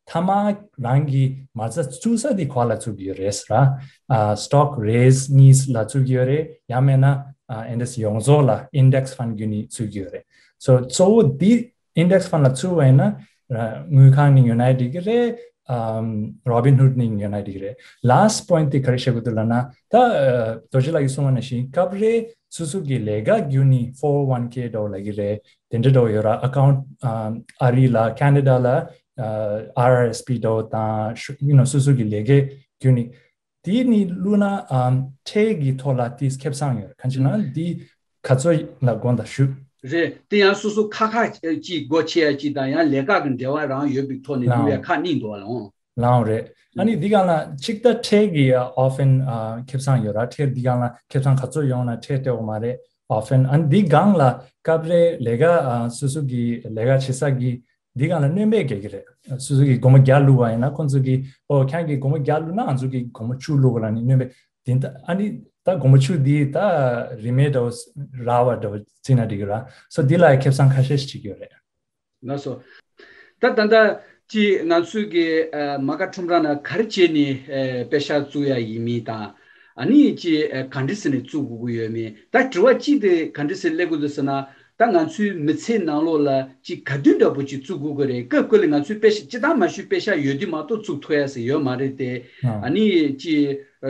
མཐའ་མ་རང་གི་མ་རྩ་བཙུགས་ས་དེ་ག་པར་ལ་བཙུགས་ཀྱི་ཡོད་རེད་ཟེར་ན། ཨ་stock raise གཉིས་ལ་བཙུགས་ཀྱི་ཡོད་རེད། ཡང་མིན་ན་ཨ་ཨེ་འདྲས་ཡོངས་རྫོགས་ལ་index fund བརྒྱུད་ནས་བཙུགས་ཀྱི་ཡོད་རེད། སོ་གཙོ་བོ་འདི་index fund ལ་བཙུགས་པ་ཡིན་ན་ཨ་དངུལ་ཁང་ནས་ཉོས་ན་འགྲིག་གི་རེད། ཨམ་Robinhood ནས་ཉོས་ན་འགྲིག་གི་རེད། Last point དེ་ག་རེ་བཤད་དགོས་འདུག་ལབ་ན། ད་ཨ་རྡོ་རྗེ་ལགས་ཀྱིས་གསུངས་པ་ནང་བཞིན་སྐབས་རེ་སོ་སོ་གི་ལས་ཀ་བརྒྱུད་ནས་four oh one k འདྲ་བོ་ལབ་ཀྱི་རེད། དེ་འདྲ་འདྲ་བོ་ཡོད་ར། ཨ་ཁའུན་ཊི་ཨ་རི་ལ་ཁེ་ན་ཌ་ལ་ཨར་ཨར་ཨེས་པི་འདྲ་བོ་དང་ཤུ་you know སོ་སོ་གི་ལས་ཀའི་བརྒྱུད་ནས་དེ་ནི་བླུགས་ན་ཨམ་ཁྲལ་གྱི་ཐོག་ལ་དེ་ཁེ་བཟང་ཡོད། གང་ཅི་ན་འདི་ག་ཚོད་ལ་དགོངས་དག་ཞུ། རེད། དེ་ཡང་སོ་སོ་ཁ་ཁ་ཅིག་སྒོ་ཕྱེ་ཡ་ཅིག་དང་ཡང་ལས་ཀ་གི་འབྲེལ་བ་རང་ཡོད་པའི་ཐོག་ནས་བླུགས་ཡ་ཁག་གཉིས་འདུག་བ་ལ་འོང་། ལའང་རེད། ཨ་ནི་འདི་གང་ལ་གཅིག་ད་ཁྲལ་གྱི་ཨ་ཨོ་ཕན་ཨ་ཁེ་བཟང་ཡོད་ར། ཁྲལ་འདི་གང་ལ་ཁེ་བཟང་ག་ཚོད་ཡོང་ན་ཁྲལ་སྤྲད་དགོས་མ་རེད། ཨོ་ཕན་ཨ་ནི་འདི་གང་ལ་སྐབས་རེ་ལས་ཀ་ཨ་སོ་སོ་གི་ལས་ཀ་བྱེད་ས་གི་འདི་གང་ལ་སྣོན་པ་རྒྱག་གི་རེད། སོ་སོ་གི་སྒོར་མོ་བརྒྱ་བླུགས་པ་ཡིན་ན་ཁོང་ཚོ་གི་ཨོ་ཁྱེད་ཀྱི་སྒོར་མོ་བརྒྱ་བླུགས་ན་ང་ཚོ་གི་སྒོར་མོ་བཅུ་བླུགས་ལ་ནི་སྣོན་པ་འདི་ད་ཨ་ནི་ད་སྒོར་མོ་བཅུ་འདི་ད་རིན་མེད་འདྲ་བོ་རག་པ་འདྲ་བོ་བརྩིས་ན་འགྲིག་གི་ར། སོ་འདི་ལ་ཁེ་བཟང་ཁ་ཤས་ཤིག་ཡོད་རེད། ལགས་སོ། ད་ད་ལྟ་ཅི་ང་ཚོས་ཀྱི་ཨ་མ་ཀ་ཁྲོམ་ར་ནང་ག་རེ་བྱས་ནས་ཨ་པེ་ཤག་བཙུགས་ཡ་ཡིན་མིན་དང་ ཨ་ནི་ཅི་ཨ་ག་འདྲ་ཟེར་ནས་བཙུགས་དགོས་ཀྱི་ཡོད་མེད། ད་དྲི་བ་གཅིག་དེ་ག་འདྲ་ཟེར་སླེབས་དགོས་འདུག་ཟེར་ན། ད་ང་ཚོའི་མི་ཚེའི་ནང་ལོགས་ལ་ཅི་ག་དུས་འདྲ་པོ་ཅིག་བཙུགས་དགོས་ཀྱི་རེད། སྐབས་སྐབས་ལ་ང་ཚོའི་པེ་ཤ་སྤྱིར་བཏང་མ་ཞུས་པེ་ཤ་ཡོད་དུས་མ་གཏོགས་བཙུགས་ཐུབ་ཡ་ཟེར་ཡོད་མ་རེད་དེ། ཨ་ནི་ཅི་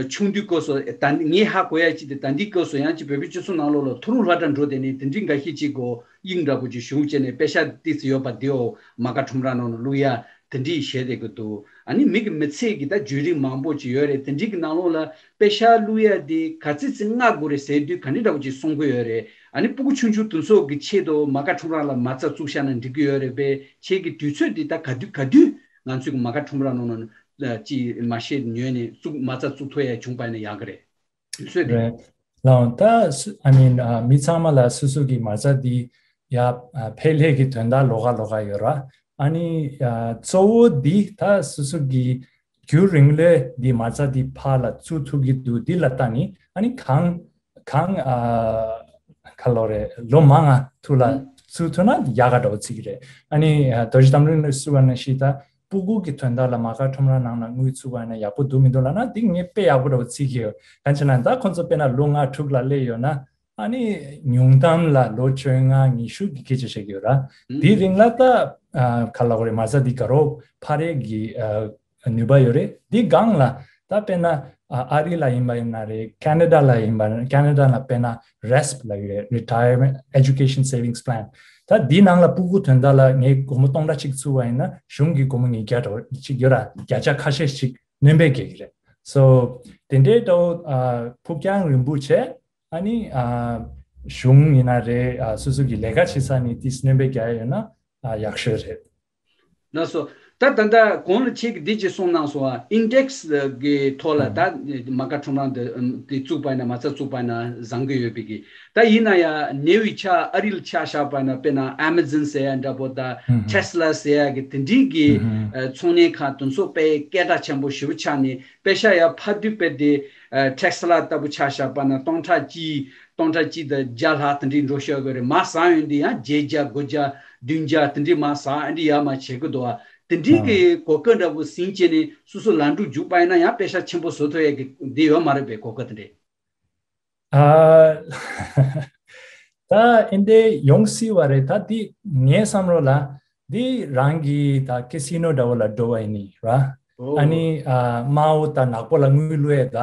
ཆུང་དུས་སྐབས་སུ་ད་ངས་ཧ་གོ་ཡ་ཅིག་དེ་ད་འདི་སྐབས་སུ་ཡང་ཅི་བོད་པའི་སྤྱི་ཚོགས་ནང་ལོགས་ལ་ཐུ་རུ་ལྷ་བྲག་འགྲོ་དེ་ནས་དེ་འདྲའི་འགའ་ཤས་ཅིག་གོ་དབྱིངས་འདྲ་པོ་ཅིག་གཞུང་བྱས་ནས་པེ་ཤ་ཏིས་ཡོད་པ་དེའོ་མ་ཀ་ཁྲོམ་ར་ནང་ལ་བླུག་ཡ་དེ་འདྲའི་བཤད་བསྡད་ཀྱི་འདུག་ཨ་ནི་མི་གི་མི་ཚེ་གི་ད་བརྒྱུད་རིམ་མང་པོ་ཅིག་ཡོད་རེད། དེ་འདྲའི་གི་ནང་ལོགས་ལ་པེ་ཤ་བླུག་ཡ་དེ་ག་ཚོད་ཚོད་མངག་དགོས་རེད་ཟེར་དུས་ག་འདྲ་འདྲ་པོ་ཅིག་གསུང་གི་ཡོད་རེད། ཨ་ནི་སྤུ་གུ་ཆུང་ཆུང་དེ་ཚོ་གི་ཆེད་དུ་མ་ཀ་ཁྲོམ་ར་ལ་མ་རྩ་བཙུགས་བཞག་ན་འགྲིག་གི་ཡོད་རེད་པས། ཁྱེད་ཀྱི་དུས་ཚོད་འདི་ད་ག་དུས་ག་དུས་ང་ཚོའི་གི་མ་ཀ་ཁྲོམ་ར་ནང་ལ་ཅིག་མ་ཤེས་ཉོས་ནས་བཙུགས་མ་རྩ་བཙུགས་ཐུབ་ཡ་བྱུང་པ་ཡིན་ན་ཡག་གི་རེད། དུས་ཚོད་འདི། རེད། ལའང་ད་སུ་I mean ཨ་མི་ཚང་མ་ལ་སོ་སོ་གི་མ་རྩ་འདི་ཡ་ཨ་ཕལ་ལས་ཀྱི་དོན་དག་ལོགས་ཀ་ལོགས་ཀ་ཡོད་ར། ཨ་ནི་ཨ་གཙོ་བོ་འདི་ད་སོ་སོ་གི་རྒྱུན་རིང་ལོས་འདི་མ་རྩ་འདི་ཕར་ལ་བཙུགས་ཐུབ་ཀྱི་འདུག་འདི་ལ་ལྟ་ནི་ཨ་ནི་གང་གང་ཨ་ག་ལོ་རེད། ལོ་མང་ང་ཐུག་ལ་ཨུ་བཙུགས་ཐུབ་ན་ཡག་ག་འདྲ་བོ་བརྩི་གི་རེད། ཨ་ནི་ཨ་རྡོ་རྗེ་དམ་རིང་ལ་སུ་བ་ན་ཤི་ད་སྤུ་གུ་གི་དོན་དག་ལ་མ་ཀ་ཁྲོམ་ར་ནང་ལ་དངུལ་བཙུགས་པ་ཡིན་ན་ཡག་པོ་འདུག་མི་འདུག་ལབ་ན་འདི་ངས་དཔེ་ཡག་པོ་འདྲ་བོ་བརྩི་གི་ཡོད། གང་ཅི་ན་ད་ཁོང་ཚོ་དཔེར་ན་ལོ་ལྔ་དྲུག་ལ་སླེབས་ཡོད་ན་ཨ་ནི་ཉུང་གཏམ་ལ་ལོ་བཅོ་ལྔ་ཉི་ཤུ་གི་སྐད་ཆ་བཤད་ཀྱི་ཡོད་ར། འདི་རིང་ལ་ད་ཨ་ག་ལབ་དགོས་རེད། མ་རྩ་འདི་ག་རོ་འཕར་ཡས་ཀྱི་ཨ་ནུས་པ་ཡོད་རེད། འདི་སྒང་ལ་ད་དཔེར་ན་ཨ་ཨ་རི་ལ་ཡིན་པ་ཡིན་ན་རེད། ཁེ་ན་ཌ་ལ་ཡིན་པ་ཁེ་ན་ཌ་ལ་དཔེར་ན་རེས་པི་ལབ་ཀྱི་རེད། Retirement Education Savings Plan། ད་འདི་ནང་ལ་སྤུ་གུ་དོན་དག་ལ་ངས་སྒོར་མོ་སྟོང་ཕྲག་གཅིག་བཙུགས་པ་ཡིན་ན་གཞུང་གིས་སྒོར་མོ་ཉིས་བརྒྱ་འདྲ་བོ་གཅིག་ཡོད་ར། བརྒྱ་ཆ་ཁ་ཤས་ཤིག་སྣོན་པ་རྒྱག་གི་རེད། So དེ་འདྲའི་འདྲ་བོ་ཨ་ཕུགས་རྒྱང་རིང་པོ་བྱས། ཨ་ནི་ཨ་གཞུང་ཡིན་ན་རེད། ཨ་སོ་སོ་གི་ལས་ཀ་བྱེད་ས་ནས་དེ་སྣོན་པ་རྒྱག་ཡ་ཡོད་ན་ཨ་ཡག་ཤོས་རེད། ལགས་སོ། ད་ད་ལྟ་གོང་ལ་ཁྱེད་ཀྱིས་འདི་ཅིག་གསུངས་གནང་སོང་ཨ། ཨིན་ཌེག་སི་གི་ཐོག་ལ་ད་མ་ཀ་ཁྲོམ་ར་འདི་འདི་བཙུགས་པ་ཡིན་ན་མ་རྩ་བཙུགས་པ་ཡིན་ན་བཟང་གི་ཡོད་པའི་གི། ད་ཡིན་ན་ཡང་ཉེ་བའི་ཆར་ཨ་རི་ལ་ཆ་བཞག་པ་ཡིན་ན་དཔེར་ན་ཨེ་མ་ཛོན་ཟེར་ཡ་འདྲ་པོ་དང་ཊེ་སི་ལ་ཟེར་ཡ་གི་དེ་འདྲའི་གི་ཚོང་གཉེར་ཁང་དེ་ཚོ་དཔེ་སྐད་གྲགས་ཆེན་པོ་ཞེ་པོ་ཆགས་ནས་པེ་ཤ་ཡ་ཕར་དུས་དཔེ་དེ་ཊེ་སི་ལ་ལྟ་བུ་ཆ་བཞག་པ་ཡིན་ན་སྟོང་ཕྲག་གཅིག་སྟོང་ཕྲག་གཅིག་དང་བརྒྱ་ལྷག་དེ་འདྲའི་འགྲོ་ཤོར་གི་རེད། མར་ཟག་ཡོང་དུས་ཡང་བརྒྱད་བརྒྱ་དགུ་བརྒྱ་བདུན་བརྒྱ་དེ་འདྲའི་མར་ཟག་ཨ་འདྲའི་ཡར་མར་བྱེད་གི་འདུག་ཨ། དེ་འདྲའི་གི་གོ་སྐབས་འདྲ་པོ་ཟིན་བྱས་ནས་སོ་སོ་ལམ་འགྲོ་རྒྱུག་པ་ཡིན་ན་ཡང་པེ་ཤ་ཆེན་པོ་བཟོ་ཐུབ་ཡས་གི་འདི་ཡོད་མ་རེད་པས་གོ་སྐབས་དེ་འདྲས། ཨ་ད་ཨིན་དེ་ཡོང་སྲིད་པ་རེད། ད་འདི་ངའི་བསམ་བློ་ལ་འདི་རང་གི་ད་ཀེ་སི་ནོ་འདྲ་བོ་ལ་འགྲོ་བ་ཡིན་ནི་ར། ཨ་ནི་ཨ་དམར་པོ་དང་ནག་པོ་ལ་དངུལ་བླུག་ཡས་ད་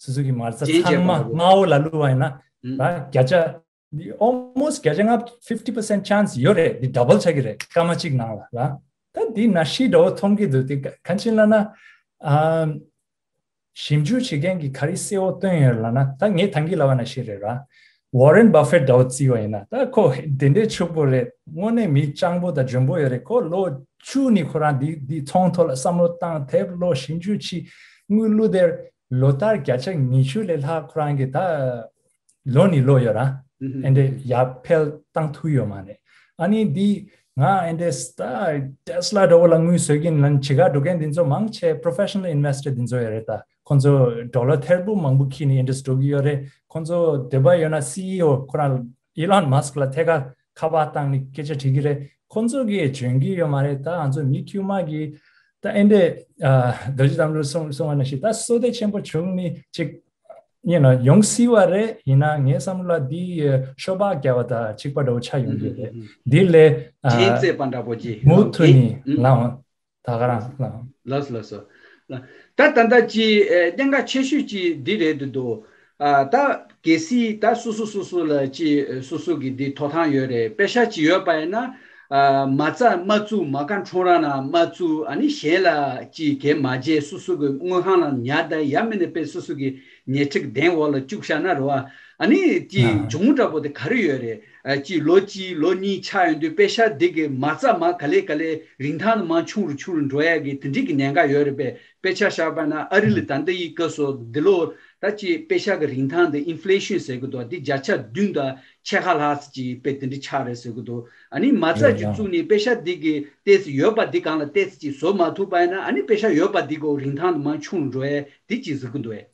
སོ་སོ་གི་མ་རྩ་ཚང་མ་དམར་པོ་ལ་བླུག་པ་ཡིན་ན་ར་བརྒྱ་ཆ་almost བརྒྱ་ཆ་ལྔ་fifty percent chance ཡོད་རེད། འདི་ཌ་བལ་ཆགས་ཀྱི་རེད་སྐར་མ་གཅིག་ནང་ལ་ར། ད་འདི་ནང་བཞིན་འདྲ་བོ་མཐོང་གི་འདུག་དེ་ག་གང་ཕྱིན་ལབ་ན་ཨ་ཞིབ་འཇུག་བྱེད་མཁན་གྱི་ག་རེ་གསལ་བོ་བཏོན་ཡོད་ལབ་ན། ད་ངས་ད་གིན་ལབ་པ་ནང་བཞིན་རེད་ར། Warren Buffett འདྲ་བོ་བརྩི་བ་ཡིན་ན་ད་ཁོ་དེ་འདྲའི་ཕྱུག་པོ་རེད། དངོས་གནས་མི་སྤྱང་པོ་དང་འཇོན་པོ་ཡོད་རེད། ཁོ་ལོ་བཅུ་ནས་ཁོ་རང་འདི་འདི་ཚོང་ཐོག་ལ་བསམ་བློ་བཏང་དེབ་ཀློག་ཞིབ་འཇུག་བྱས་དངུལ་བླུགས་དེར་ལོ་ལྟར་བརྒྱ་ཆ་ཉི་ཤུ་ལས་ལྷག་ཁོ་རང་གི་ད་ལོ་ནས་ལོ་ཡོད་ར། ཨེ་འདྲས་ཡར་འཕེལ་བཏང་ཐུབ་ཡོད་མ་རེད། ཨ་ནི་འདི་ང་ཨེ་འདྲས་ད་ཊེ་སི་ལ་འདྲ་བོ་ལ་དངུལ་བཟོ་གིན་ལན་བྱེད་ག་འགྲོ་མཁན་འདི་ཚོ་མང་ཆེ་professional investor འདི་ཚོ་ཡོད་རེད། ད་ཁོང་ཚོ་ཌོ་ལར་ཐེར་འབུམ་མང་པོ་འཁྱེར་ནས་ཨེ་འདྲས་འགྲོ་གི་ཡོད་རེད། ཁོང་ཚོ་འདོད་པ་ཡོད་ན་སི་ཨི་ཨོ་ཁོ་རང་ཨི་ལོན་མཱ་སི་ཀི་ལ་ཐད་ཀར་ཁ་པར་བཏང་ནས་སྐད་ཆ་དྲི་གི་རེད། ཁོང་ཚོ་གིས་འཇོན་གི་ཡོད་མ་རེད། ད་ང་ཚོ་མི་དཀྱུས་མ་གི་ད་ཨེ་འདྲས་རྡོ་རྗེ་དམ་ལུ་གསུང་གསུང་བ་ནང་བཞིན་ད་བསོད་བདེ་ཆེན་པོ་བྱུང་ནི་ཅིག་ཡིན་ན་ཡོང་སྲིད་པ་རེད། ཡིན་ན་ངའི་བསམ་བློ་ལ་འདི་ཤོ་སྦག་རྒྱག་པ་དང་གཅིག་པ་འདྲ་བོ་ཆགས་ཡོང་གི་རེད། འདི་ལས་རྗེས་བརྩེས་པ་འདྲ་པོ་ཅིག་མུ་མཐུད་ནས་ལའང་ད་ག་རང་ལའང་། ལགས་སོ་ལགས་སོ། ད་ད་ལྟ་ཅི་གནད་འགག་ཆེ་ཤོས་ཅིག་འདི་རེད་འདུག་འདུག་ཨ་ད་གལ་སྲིད་ད་སོ་སོ་སོ་སོ་ལ་ཅི་སོ་སོ་གི་འདི་ཐོབ་ཐང་ཡོད་རེད། པེ་ཤ་ཅིག་ཡོད་པ་ཡིན་ན་ཨ་མ་རྩ་མ་བཙུགས། མ་ཀ་ཁྲོམ་ར་ནང་མ་བཙུགས། ཨ་ནི་གཞན་ལ་ཅི་གས་མ་བརྗེས། སོ་སོ་གི་དངུལ་ཁང་ལ་ཉར་ད་ཡ་མིན་ནས་པེ་སོ་སོ་གི་ཉལ་ཁྲི་གདན་འོག་ལ་བཅུག་བཞག་ན་རེད་བ། ཨ་ནི་ཅི་ཨ་གྱོང་འདྲ་པོ་དེ་ག་རེ་ཡོད་རེད། ཨ་ཅི་ལོ་གཅིག་ལོ་གཉིས་ཆགས་ཡོང་དུས་པེ་ཤ་འདི་གི་མ་རྩ་མ་ག་ལེ་ག་ལེ་རིན་ཐང་དུ་མ་ཆུང་རུ་ཆུང་རུ་འགྲོ་ཡ་གི་དེ་འདྲི་གི་ཉེན་ཁ་ཡོད་རེད་པས། དཔེ་ཆ་བཞག་པ་ན་ཨ་རི་ལ་ད་ལྟ་ཡི་སྐབས་སུ་འདི་ལོ་ད་ཅི་པེ་ཤ་གི་རིན་ཐང་འདི་ཨིན་ཕི་ལེ་ཤན་ཟེར་གི་འདུག་འདི་བརྒྱ་ཆ་བདུན་དང་ཕྱེད་ཀ་ལྷག་ཙམ་ཅིག་དཔེ་དེ་འདྲི་ཆགས་རེད་ཟེར་གི་འདུག་ཨ་ནི་མ་རྩ་རེད་ཅིག་ཡ། བཙུགས་ནས་པེ་ཤ་འདི་གི་ཏོག་ཙམ་ཡོད་པ་འདི་སྒང་ལ་ཏོག་ཙམ་ཅིག་བཟོ་མ་ཐུབ་པ་ཡིན་ན་ཨ་ནི་པེ་ཤ་ཡོད་པ་འདི་གོ་རིན་ཐང་དུ་མ་ཆུང་རུ་འགྲོ་ཡ་འདི་ཅིག་ཟེར་གི་འདུག་ཨེ།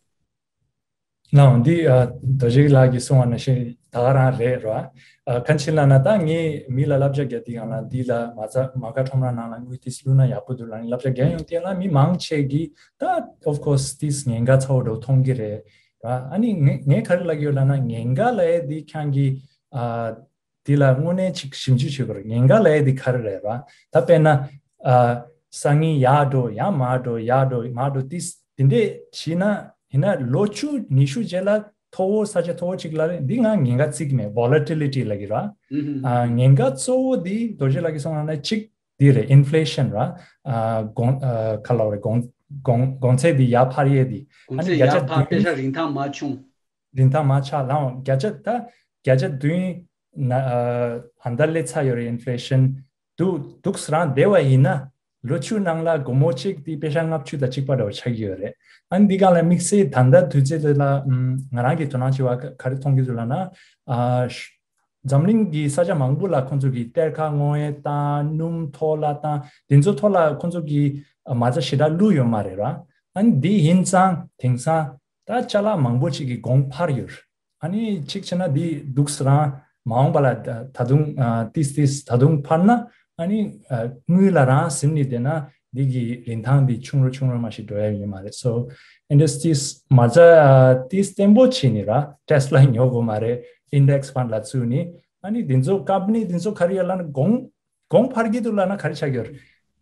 ལའང་འདི་ཨ་རྡོ་རྗེ་ལགས་ཀྱིས་གསུངས་པ་ནང་བཞིན་ད་ག་རང་རེད་རོ། ཨ་གང་ཕྱིར་ལབ་ན་ད་ངས་མི་ལ་བསླབ་བྱ་རྒྱག་དུས་སྒང་ལ་འདི་ལ་མ་རྩ་མ་ཀ་ཁྲོམ་ར་ནང་ལ་དངུལ་ཏིས་བླུགས་ན་ཡག་པོ་འདུག་ལབ་ནས་བསླབ་བྱ་རྒྱག་ཡོང་དུས་ལ་མི་མང་ཆེ་གིས་ད་of course ཏིས་ཉེན་ཁ་ཚ་བོ་འདྲ་མཐོང་གི་རེད། ར། ཨ་ནི་ངས་ངས་ག་རེ་ལབ་ཀྱི་ཡོད་ལབ་ན། ཉེན་ཁ་ལབ་ཡས་འདི་ཁྱེད་ཀྱིས་ཨ་འདི་ལ་དངོས་གནས་ཅིག་ཞིབ་འཇུག་བྱེད་དགོས་རེད། ཉེན་ཁ་ལབ་ཡས་འདི་ག་རེ་རེད་ར། ད་དཔེར་ན་ཨ་སང་ཉིན་ཡར་འགྲོ་ཡང་མར་འགྲོ་ཡར་འགྲོ་མར་འགྲོ་ཏིས་འདི་འདྲས་བྱས་ན། ཡིན་ན་ལོ་བཅུ་ཉི་ཤུ་རྗེས་ལ་མཐོ་བོ་ས་ཆ་མཐོ་བོ་ཅིག་ལ་འདི་ང་ཉེན་ཁ་བརྩི་གི་མེད། Volatility ལབ་ཀྱི་ར། ཨ་ཉེན་ཁ་གཙོ་བོ་འདི་རྡོ་རྗེ་ལགས་ཀྱིས་གསུངས་ན་གཅིག་འདི་རེད། Inflation ར། ཨ་གོང་ཨ་ག་ལབ་རེད། གོང་གོང་གོང་ཚད་འདི་ཡར་འཕར་ཡས་འདི། གོང་ཨ་ནི་ཚད་བརྒྱ་ཆ་ཡར་འཕར། བདུན། པེ་ཤག་རིན་ཐང་མར་ཆུང་། རིན་ཐང་མར་ཆག་ལའང་བརྒྱ་ཆ་ད་བརྒྱ་ཆ་བདུན་ན་ཨ་ཨ་ད་སླེབས་ཚར་ཡོད་རེད། Inflation འདུག་འདུག་སེ་རང་བསྡད་པ་ཡིན་ན་ལོ་བཅུ་ནང་ལ་སྒོར་མོ་གཅིག་འདི་པེ་ཤ་ལྔ་བཅུ་དང་གཅིག་པ་འདྲ་བོ་ཆགས་ཀྱི་ཡོད་རེད། ཨ་ནི་འདི་སྒང་ལ་དམིགས་བསལ་ད་ལྟ་དུས་ཚོད་འདི་ལ་ཨམ་ང་རང་གི་དོ་སྣང་བྱེད་པ་ག་ག་རེ་མཐོང་གི་འདུག་ལབ་ན། ཨ་ཤ་འཛམ་གླིང་གི་ས་ཆ་མང་པོ་ལ་ཁོང་ཚོ་གིས་གཏེར་ཁ་སྔོག་ཡས་དང་སྣུམ་ཐོག་ལ་དང་དེ་ཚོ་ཐོག་ལ་ཁོང་ཚོ་གིས་མ་རྩ་ཞེ་དྲག་བླུགས་ཡོད་མ་རེད་ར། ཨ་ནི་འདི་ཡིན་ཙང་དེང་སང་ད་ཅ་ལག་མང་པོ་ཅིག་གི་གོང་འཕར་ཡོད། ཨ་ནི་གཅིག་བྱས་ན་འདི་འདུག་སེ་རང་མ་འོངས་པ་ལ་ད་ད་དུང་ཨ་ཏིས་ཏིས་ད་དུང་འཕར་ན། ཨ་ནི་ཨ་དངུལ་ལ་རང་ཟིན་ནས་བསྡད་ན་འདི་གི་རིན་ཐང་འདི་ཆུང་རུ་ཆུང་རུ་མ་ཞིག་འགྲོ་ཡ་ཡོད་མ་རེད། So ཨིན་ཌས་ཏིས་མ་རྩ་ཨ་ཏིས་བརྟན་པོ་བྱས་ནས་ར་ཊེ་སི་ལ་ཉོ་དགོས་མ་རེད། Index fund ལ་བཙུགས་ནས། ཨ་ནི་འདི་ཚོ་ཀམ་པ་ནི་འདི་ཚོ་ག་རེ་ཡོད་ལབ་ན་གོང་གོང་འཕར་གྱི་འདུག་ལབ་ན་ག་རེ་ཆགས་ཀྱི་ཡོད་རེད།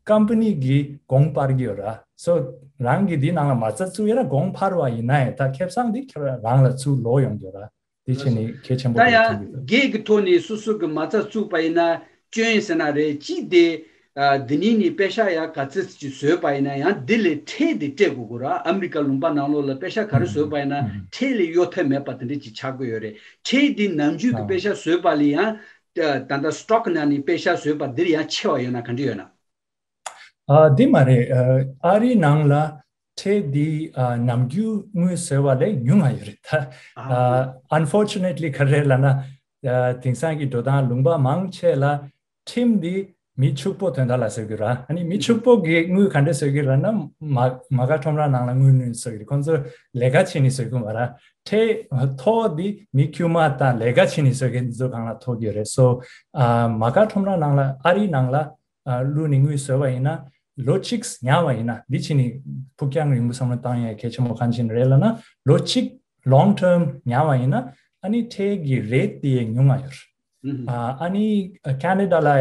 ཀམ་པ་ནི་གི་གོང་འཕར་གྱི་ཡོད་ར། So རང་གི་འདི་ནང་ལ་མ་རྩ་བཙུགས་ཡོད་ན་གོང་འཕར་བ་ཡིན་ན་ཡང་ད་ཁེ་བཟང་འདི་ཁྱེད་རང་ལ་ཚུར་ལོག་ཡོང་གི་ཡོད་ར། འདི་བྱས་ནས་གལ་ཆེན་པོ་ད་རེད་ཡང་མཐོང་གི་འདུག་སྒེར་གྱི་ཐོག་ནས་སོ་སོ་གི་མ་རྩ་བཙུགས་པ་ཡིན་ན་སྐྱོན་ཟེར་ན་རེད། གཅིག་དེ་ཨ་འདི་ནས་ནི་པེ་ཤ་ཡ་ག་ཚོད་ཅིག་བཟོས་པ་ཡིན་ན་ཡང་འདི་ལས་ཁྲལ་དེ་སྤྲད་དགོས་ཀྱི་ར། ཨ་མི་རི་ཀ་ལུང་པ་ནང་ལོགས་ལ་པེ་ཤ་ག་རེ་བཟོས་པ་ཡིན་ན་ཁྲལ་ལས་གཡོལ་ཐབས་མེད་པ་དེ་འདྲ་ཅིག་ཆགས་ཀྱི་ཡོད་རེད། ཁྲལ་དེ་ནམ་རྒྱུན་གྱི་པེ་ཤ་བཟོས་པ་ལས་ཡང་ད་ལྟ་སི་ཊོག་ནང་ནས་པེ་ཤ་བཟོས་པ་འདིར་ཡང་ཆེ་བ་ཡོད་ན་ག་འདྲ་ཡོད་ན། ཨ་འདི་མ་རེད། ཨ་ཨ་རིའི་ནང་ལ་ཁྲལ་འདི་ཨ་ནམ་རྒྱུན་དངུལ་བཟོས་པ་ལས་ཉུང་ང་ཡོད་རེད་ད། ཨ་ཨ་unfortunately ག་རེ་ལབ་ན། ཨ་དེང་སང་གི་འགྲོ་སྟངས་ལུང་པ་མང་ཆེ་ལ་ཁྲིམས་འདི་མི་ཕྱུག་པོ་དོན་དག་ལ་བཟོ་གི་ར། ཨ་ནི་མི་ཕྱུག་པོ་གིས་དངུལ་ག་འདྲ་བཟོ་གི་ར་ན། མ་མ་དགའ་ཁྲོམ་ར་ནང་ལ་དངུལ་བཟོ་གི་རེད། ཁོང་ཚོ་ལས་ཀ་བྱེད་ནི་བཟོ་གི་མ་ར། ཁྲལ་ཐོག་འདི་མི་དཀྱུས་མ་དང་ལས་ཀ་བྱེད་ནི་བཟོ་གི་འདི་ཚོ་སྒང་ལ་ཐོགས་ཀྱི་ཡོད་རེད། སོ་ཨ་མ་དགའ་ཁྲོམ་ར་ནང་ལ་ཨ་རིའི་ནང་ལ་ཨ་བླུགས་ནས་དངུལ་བཟོས་པ་ཡིན་ན་ལོ་གཅིག་ཉར་བ་ཡིན་ན་འདི་བྱས་ནས་ཕུགས་རྒྱང་རིང་པོ་བསམ་བློ་བཏང་ཡ་གལ་ཆེན་པོ་གང་ཅི་རེད་ལབ་ན། ལོ་གཅིག་long term ཉར་བ་ཡིན་ན་ཨ་ནི་ཁྲལ་གྱི་རེཊ་དེ་ཉུང་ང་ཡོད་རེད། ཨ་ཨ་ནི་ཁ་ན་ཌ་ལ་ཨ་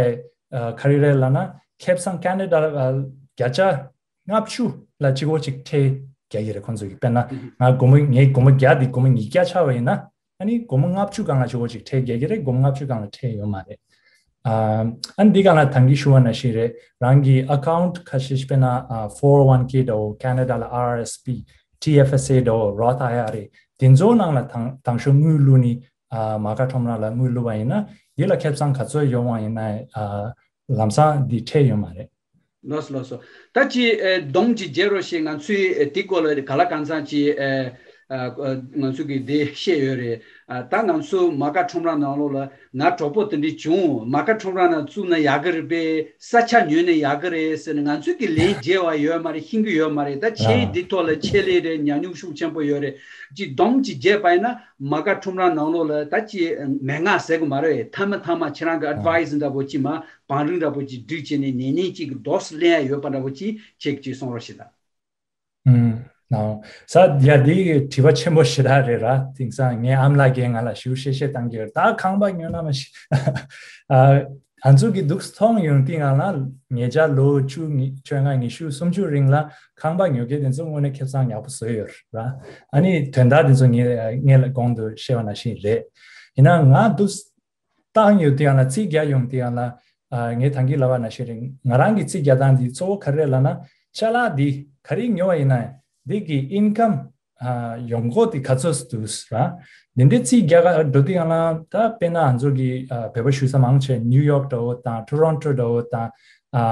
ག་རེ་རེད་ལབ་ན། ཁེ་བཟང་ཁ་ན་ཌ་ལ་ཨ་བརྒྱ་ཆ་ལྔ་བཅུ་ལ་གཅིག་པོ་གཅིག་ཁྲལ་རྒྱག་གི་རེད་ཁོང་ཚོ་གིས། དཔེར་ན་ང་སྒོར་མོ་ངའི་སྒོར་མོ་བརྒྱ་འདི་སྒོར་མོ་ཉིས་བརྒྱ་ཆགས་པ་ཡིན་ན། ཨ་ནི་སྒོར་མོ་ལྔ་བཅུ་སྒང་ལ་གཅིག་པོ་གཅིག་ཁྲལ་རྒྱག་གི་རེད། སྒོར་མོ་ལྔ་བཅུ་སྒང་ལ་ཁྲལ་ཡོད་མ་རེད། ཨ་ཨ་ནི་འདི་སྒང་ལ་ད་གིན་ཞུ་བ་ནང་བཞིན་རེད། རང་གི་ཨ་ཁའུན་ཊི་ཁ་ཤས་ཤིག་དཔེར་ན་ཨ་four oh one k འདྲ་བོ། ཁ་ན་ཌ་ལ་ཨར་ཨེས་པི། ཊི་ཨེཕ་ཨེས་ཨེ་འདྲ་བོ། རོཐ་ཨའི་ཨར་ཨེ་དེ་ཚོ་ནང་ལ་དང་དང་ཤོག་དངུལ་བླུགས་ནི་ཨ་མ་དགའ་ཁྲོམ་ར་ལ་དངུལ་བླུགས་པ་ཡིན་ན་འདི་ལ་ཁེ་བཟང་ག་ཚོད་ཡོང་བ་ཡིན་ན་ཨ་ལམ་སང་འདི་ཁྲལ་ཡོད་མ་རེད། ལགས་སོ་ལགས་སོ། ད་ཅི་ཨེ་སྡོམ་ཅིག་བརྒྱབ་རོགས་ཞེས་ང་ཚོས་ཨེ་དེ་སྐོར་ལ་ག་ལ་གང་འཚམ་ཅིག་ཨེ་ཨ་ང་ཚོ་གིས་དེ་བཤད་ཡོད་རེད། ཨ་ད་ང་ཚོ་མ་དགའ་ཁྲོམ་ར་ནང་ལོགས་ལ་ང་གྲོགས་པོ་དེ་འདྲ་བྱུང་། མ་དགའ་ཁྲོམ་ར་ནང་བཙུགས་ན་ཡག་གི་རེད་པས། ས་ཆ་ཉོས་ན་ཡག་གི་རེད་ཟེར་ནས་ང་ཚོས་ཀྱི་ལན་རྒྱག་པ་ཡོད་མ་རེད། ཤེས་ཀྱི་ཡོད་མ་རེད། ད་ཁྱེད་ཨ་འདི་ཐོག་ལ་ཆེད་ལས་རེད། ཉམས་མྱོང་ཤུགས་ཆེན་པོ་ཡོད་རེད། ཅིག་སྡོམ་ཅིག་བརྒྱབ་པ་ཡིན་ན་མ་དགའ་ཁྲོམ་ར་ནང་ལོགས་ལ་ད་ཅི་མན་ངག་ཟེར་གི་མ་རེད། མཐའ་མ་མཐའ་མ་ཁྱེད་རང་གི་ཨ་ཌི་ཝའི་སི་འདྲ་པོ་ཅིག་མ་བང་རིམ་འདྲ་པོ་ཅིག་བསྒྲིགས་བྱས་ནས་ནན་ནན་གཅིག་གི་རྡོག་སུ་ལེན་ཡ་ཡོད་པ་འདྲ་པོ་ཅིག་ཁྱེད་ཀྱིས་གསུང་རོགས་ཞེས་དང་། ཨུམ། ནའོ། ས་ཡ་འདི་དྲི་བ་ཆེན་པོ་ཞེ་དྲག་རེད་ར། དེང་སང་ངའི་ཨ་མ་ལགས་ཀྱིས་ང་ལ་ཞུ་བཤད་བཤད་བཏང་གི་ཡོད། ད་ཁང་པ་ཉོ་ན་མ་ཤི། ཨ་ང་ཚོ་གི་འདུག་མཐོང་ཡོང་དུས་སྒང་ལ་ཉེ་ཆར་ལོ་བཅུ་ཉི་བཅོ་ལྔ་ཉི་ཤུ་སུམ་ཅུ་རིང་ལ་ཁང་པ་ཉོ་མཁན་དེ་ཚོ་དངོས་གནས་ཁེ་བཟང་ཡག་པོ་བཟོས་ཡོད་ར། ཨ་ནི་དོན་དག་དེ་ཚོ་ངས་ངས་ལ་གོང་དུ་བཤད་པ་ནང་བཞིན་རེད། ཡིན་ན་ང་འདུག་བཏང་ཡོད་དུས་ཡང་ལ་རྩིས་རྒྱག་ཡོང་དུས་ཡང་ལ། ཨ་ངས་ད་གིན་ལབ་པ་ནང་བཞིན་རེད། ང་རང་གི་རྩིས་རྒྱག་སྟངས་འདི་གཙོ་བོ་ག་རེ་རེད་ལབ་ན། ཅ་ལག་འདི་ག་རེ་ཉོ་བ་ཡིན་ན་འདི་གི་ཨིན་ཀམ་ཨ་ཡོང་སྒོ་འདི་ག་ཚོད་འདུག་ར། འདི་འདྲའི་རྩིས་རྒྱག་ག་འགྲོ་དུས་ཡང་ལ་ད་དཔེར་ན་ང་ཚོ་གི་ཨ་བོད་པ་ཞུ་ས་མང་ཆེ་ནིའུ་ཡོག་འདྲ་བོ་དང་ཊོ་རོན་ཊོ་འདྲ་བོ་དང་ཨ་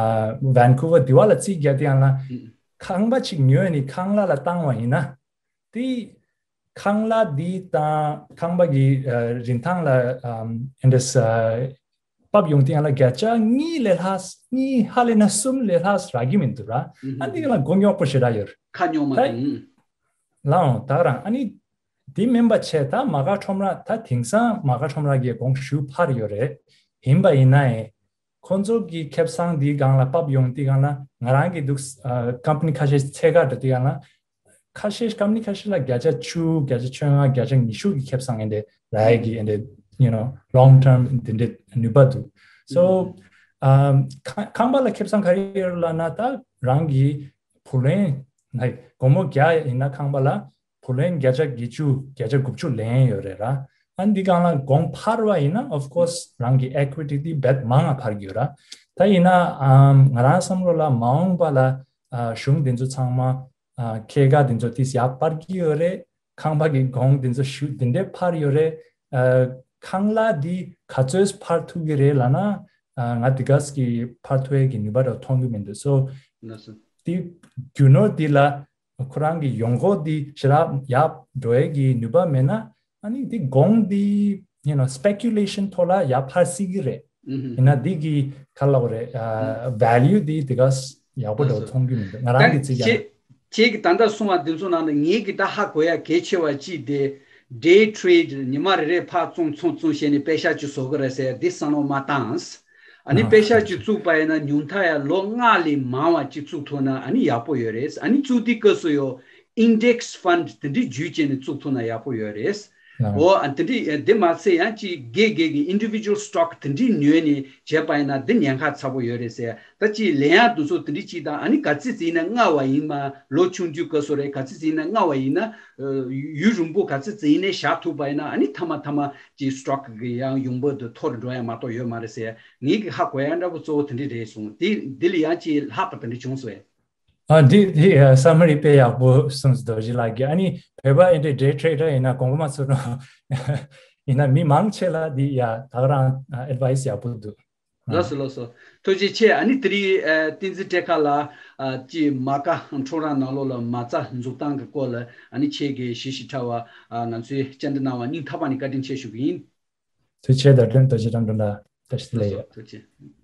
ཝན་ཀུ་ཝར་འདི་བ་ལ་རྩིས་རྒྱག་དུས་ཡང་ལ། ཁང་པ་ཅིག་ཉོས་ནས་ཁང་གླ་ལ་བཏང་བ་ཡིན་ན། དེ་ཁང་གླ་འདི་དང་ཁང་པ་གི་ཨ་རིན་ཐང་ལ་ཨམ་ཨེ་འདྲས་ཨ་བབས་ཡོང་དུས་ཡང་ལ་བརྒྱ་ཆ་གཉིས་ལས་ལྷག་གཉིས་ཧ་ལས་ན་གསུམ་ལས་ལྷག་རག་གི་མི་འདུག་ར། ཨ་འདི་ལ་མགོ་རྙོག་པོ་ཞེ་དྲག་ཡོད། ཁ་རྙོག་མ་ད་དང་། ལའང་ད་རང་ཨ་ནི་འདི་མིན་པ་བྱས། ད་མ་དགའ་ཁྲོམ་ར་ད་དེང་སང་མ་དགའ་ཁྲོམ་ར་གི་དགོངས་ཞུ་འཕར་ཡོད་རེད། ཡིན་པ་ཡིན་ན་ཡང་ཁོང་ཚོ་གི་ཁེ་བཟང་འདིའི་སྒང་ལ་བབས་ཡོང་དུས་སྒང་ལ་ང་རང་གི་འདུག་ཨ་ཀམ་པ་ནི་ཁ་ཤས་ཚད་བཀག་འགྲོ་དུས་སྒང་ལ་ ཁ་ཤས་ཀམ་པ་ནི་ཁ་ཤས་ལ་བརྒྱ་ཆ་བཅུ་བརྒྱ་ཆ་བཅོ་ལྔ་བརྒྱ་ཆ་ཉི་ཤུ་གི་ཁེ་བཟང་ཨེ་འདྲ་རག་གི་ཨེ་འདྲ་you know long term དེ་འདྲའི་ནུས་པ་འདུག so um ཁང་ཁང་པ་ལ་ཁེ་བཟང་ག་རེ་ཡོད་ལབ་ན་ད་རང་གི་བུ་ལོན་ནི་སྒོར་མོ་བརྒྱ་ཡིན་ན་ཁང་པ་ལ་བུ་ལོན་བརྒྱ་ཆ་བརྒྱད་ཅུ་བརྒྱ་ཆ་དགུ་བཅུ་ལེན་ཡོད་རེད་ར། ཨ་འདི་སྒང་ལ་གོང་འཕར་བ་ཡིན་ན་of course རང་གི་equity དེ་རྦད་མང་ང་འཕར་གྱི་ཡོད་ར། ད་ཡིན་ན་ཨམ་ང་རང་བསམ་བློ་ལ་མ་འོངས་པ་ལ་ཨ་གཞུང་དེ་ཚོ་ཚང་མ་ཨ་ཁྱེད་ཀ་དེ་ཚོ་ཏིས་ཡར་སྤར་གྱི་ཡོད་རེད། ཁང་པ་གི་གོང་དེ་ཚོ་ཞུ་དེ་འདྲས་འཕར་ཡོད་རེད། ཨ་ཁང་གླ་དེ་ག་ཚོད་འཕར་ཐུབ་ཀྱི་རེད་ལབ་ན་ཨ་ང་དེ་ག་ཙམ་གྱི་འཕར་ཐུབ་ཡས་ཀྱི་ནུས་པ་ར་མཐོང་གི་མི་འདུག so ལགས་སོ། དེ་རྒྱུ་ནོར་དེ་ལ་ཁོ་རང་གི་ཡོང་སྒོ་དེ་ཞེ་དྲག་ཡར་འགྲོ་ཡས་ཀྱི་ནུས་པ་མེད་ན་ཨ་ནི་དེ་གོང་དེ་you know speculation ཐོག་ལ་ཡར་འཕར་སྲིད་ཀྱི་རེད། ཨུ་ཧུ། ཡིན་ན་འདི་གི་ག་ལབ་དགོས་རེད་ཨ་value དེ་དེ་ག་ཡག་པོ་འདྲ་བོ་མཐོང་གི་མི་འདུག་ང་རང་གི་ད་རྩིས་རྒྱག་ཁྱེད་ན། ཁྱེད་ཀྱིས་ད་ལྟ་གསུངས་པ་འདི་ཚོ་ནང་ནས་ངེད་ཀྱིས་ད་ཧ་གོ་ཡ་གལ་ཆེ་བ་གཅིག་དེ་day trade ཉི་མ་རེ་རེ་ཕར་བཙོང་བཙོང་བཙོང་བྱས་ནས་པེ་ཤག་ཅིག་བཟོ་གི་རེད་ཟེར་འདི་བསམ་བློ་མ་བཏང་། ཨ་ནི་ཨ་པེ་ཤག་ཅིག་བཙུགས་པ་ཡིན་ན་ཉུང་མཐའ་ཡང་ལོ་ལྔ་ལས་མང་བ་ཅིག་བཙུགས་ཐུབ་ན་ཨ་ནི་ཡག་པོ་ཡོད་རེད། ཨ་ནི་བཙུགས་དུས་སྐབས་སུ་ཡོ་index fund དེ་འདྲའི་ཇུས་བྱས་ནས་བཙུགས་ཐུབ་ན་ཡག་པོ་ཡོད་རེད། ཨ་འོ་ཨ་དེ་འདྲའི་དེ་མ་ཚད་ཡང་ཅིག་སྒེར་སྒེར་གྱི་individual stock དེ་འདྲའི་ཉོས་ནས་བྱས་པ་ཡིན་ན་འདི་ཉེན་ཁ་ཚ་པོ་ཡོད་རེད་ཟེར། ད་ཅིག་ལེན་ཡག་དུས་ཚོད་དེ་འདྲའི་ཅིག་དང་ཨ་ནི་ག་ཚོད་ཙམ་ཡིན་ན་སྔ་བ་ཡིན་མ་ལོ་ཆུང་དུས་སྐབས་སུ་རེད། ག་ཚོད་ཙམ་ཡིན་ན་སྔ་བ་ཡིན་ན་ཡུན་རིང་པོ་ག་ཚོད་ཙམ་ཡིན་ནའི་བཞག་ཐུབ་པ་ཡིན་ན་ཨ་ནི་མཐའ་མ་མཐའ་མ་ཅིག་stock གི་ཡང་ཡོང་འབབ་དེ་མཐོ་རུ་འགྲོ་ཡ་མ་གཏོགས་ཡོད་མ་རེད་ཟེར། ངེད་ཀྱི་ཧ་གོ་ཡ་འདྲ་པོ་གཙོ་བོ་དེ་འདྲ་རེད་གསུངས། དེ་འདི་ལ་ཡང་ཅིག་ལྷག་པ་དེ་འདྲ་བྱུང་སོང་ངས། ཨ་འདི་འདི་ཨ་summary དཔེ་ཡག་པོ་གསུངས་སོང་རྡོ་རྗེ་ལགས་ཀྱིས། ཨ་ནི་བོད་པ་ཨེ་འདྲའི་day trader ཡིན་ན་དགོངས་པ་མ་ཚོམ་རོགས། ཡིན་ན་མི་མང་ཆེ་ལ་འདི་ཡ་ད་ག་རང་ཨ་advice ཡག་པོ་འདུག་ལགས་སོ་ལགས་སོ། ཐུགས་རྗེ་ཆེ། ཨ་ནི་དེ་རིང་ཨ་བསྟན་འཛིན་བཀྲས་མཁས་ལགས་ཨ་ཅིག་མ་ཀ་ཁྲོམ་ར་ནང་ལོགས་ལ་མ་རྩ་འཛུགས་སྟངས་ཀྱི་སྐོར་ལ་ཨ་ནི་ཁྱེད་ཀྱིས་ཞིབ་ཞིབ་ཕྲ་བ་ཨ་ང་ཚོའི་བཅར་འདྲི་གནང་བ་སྙིང་ཐག་པ་ནས་བཀའ་དྲིན་ཆེ་ཞུ་གི་ཡིན། ཐུགས་རྗེ་ཆེ། རྡོ་རྗེ་རྡོ་རྗེ་དྲང་གྲུབ་ལགས་བཀྲ་ཤིས་བདེ་ལེགས་ཡོད། ཐུགས་རྗེ་ཆེ།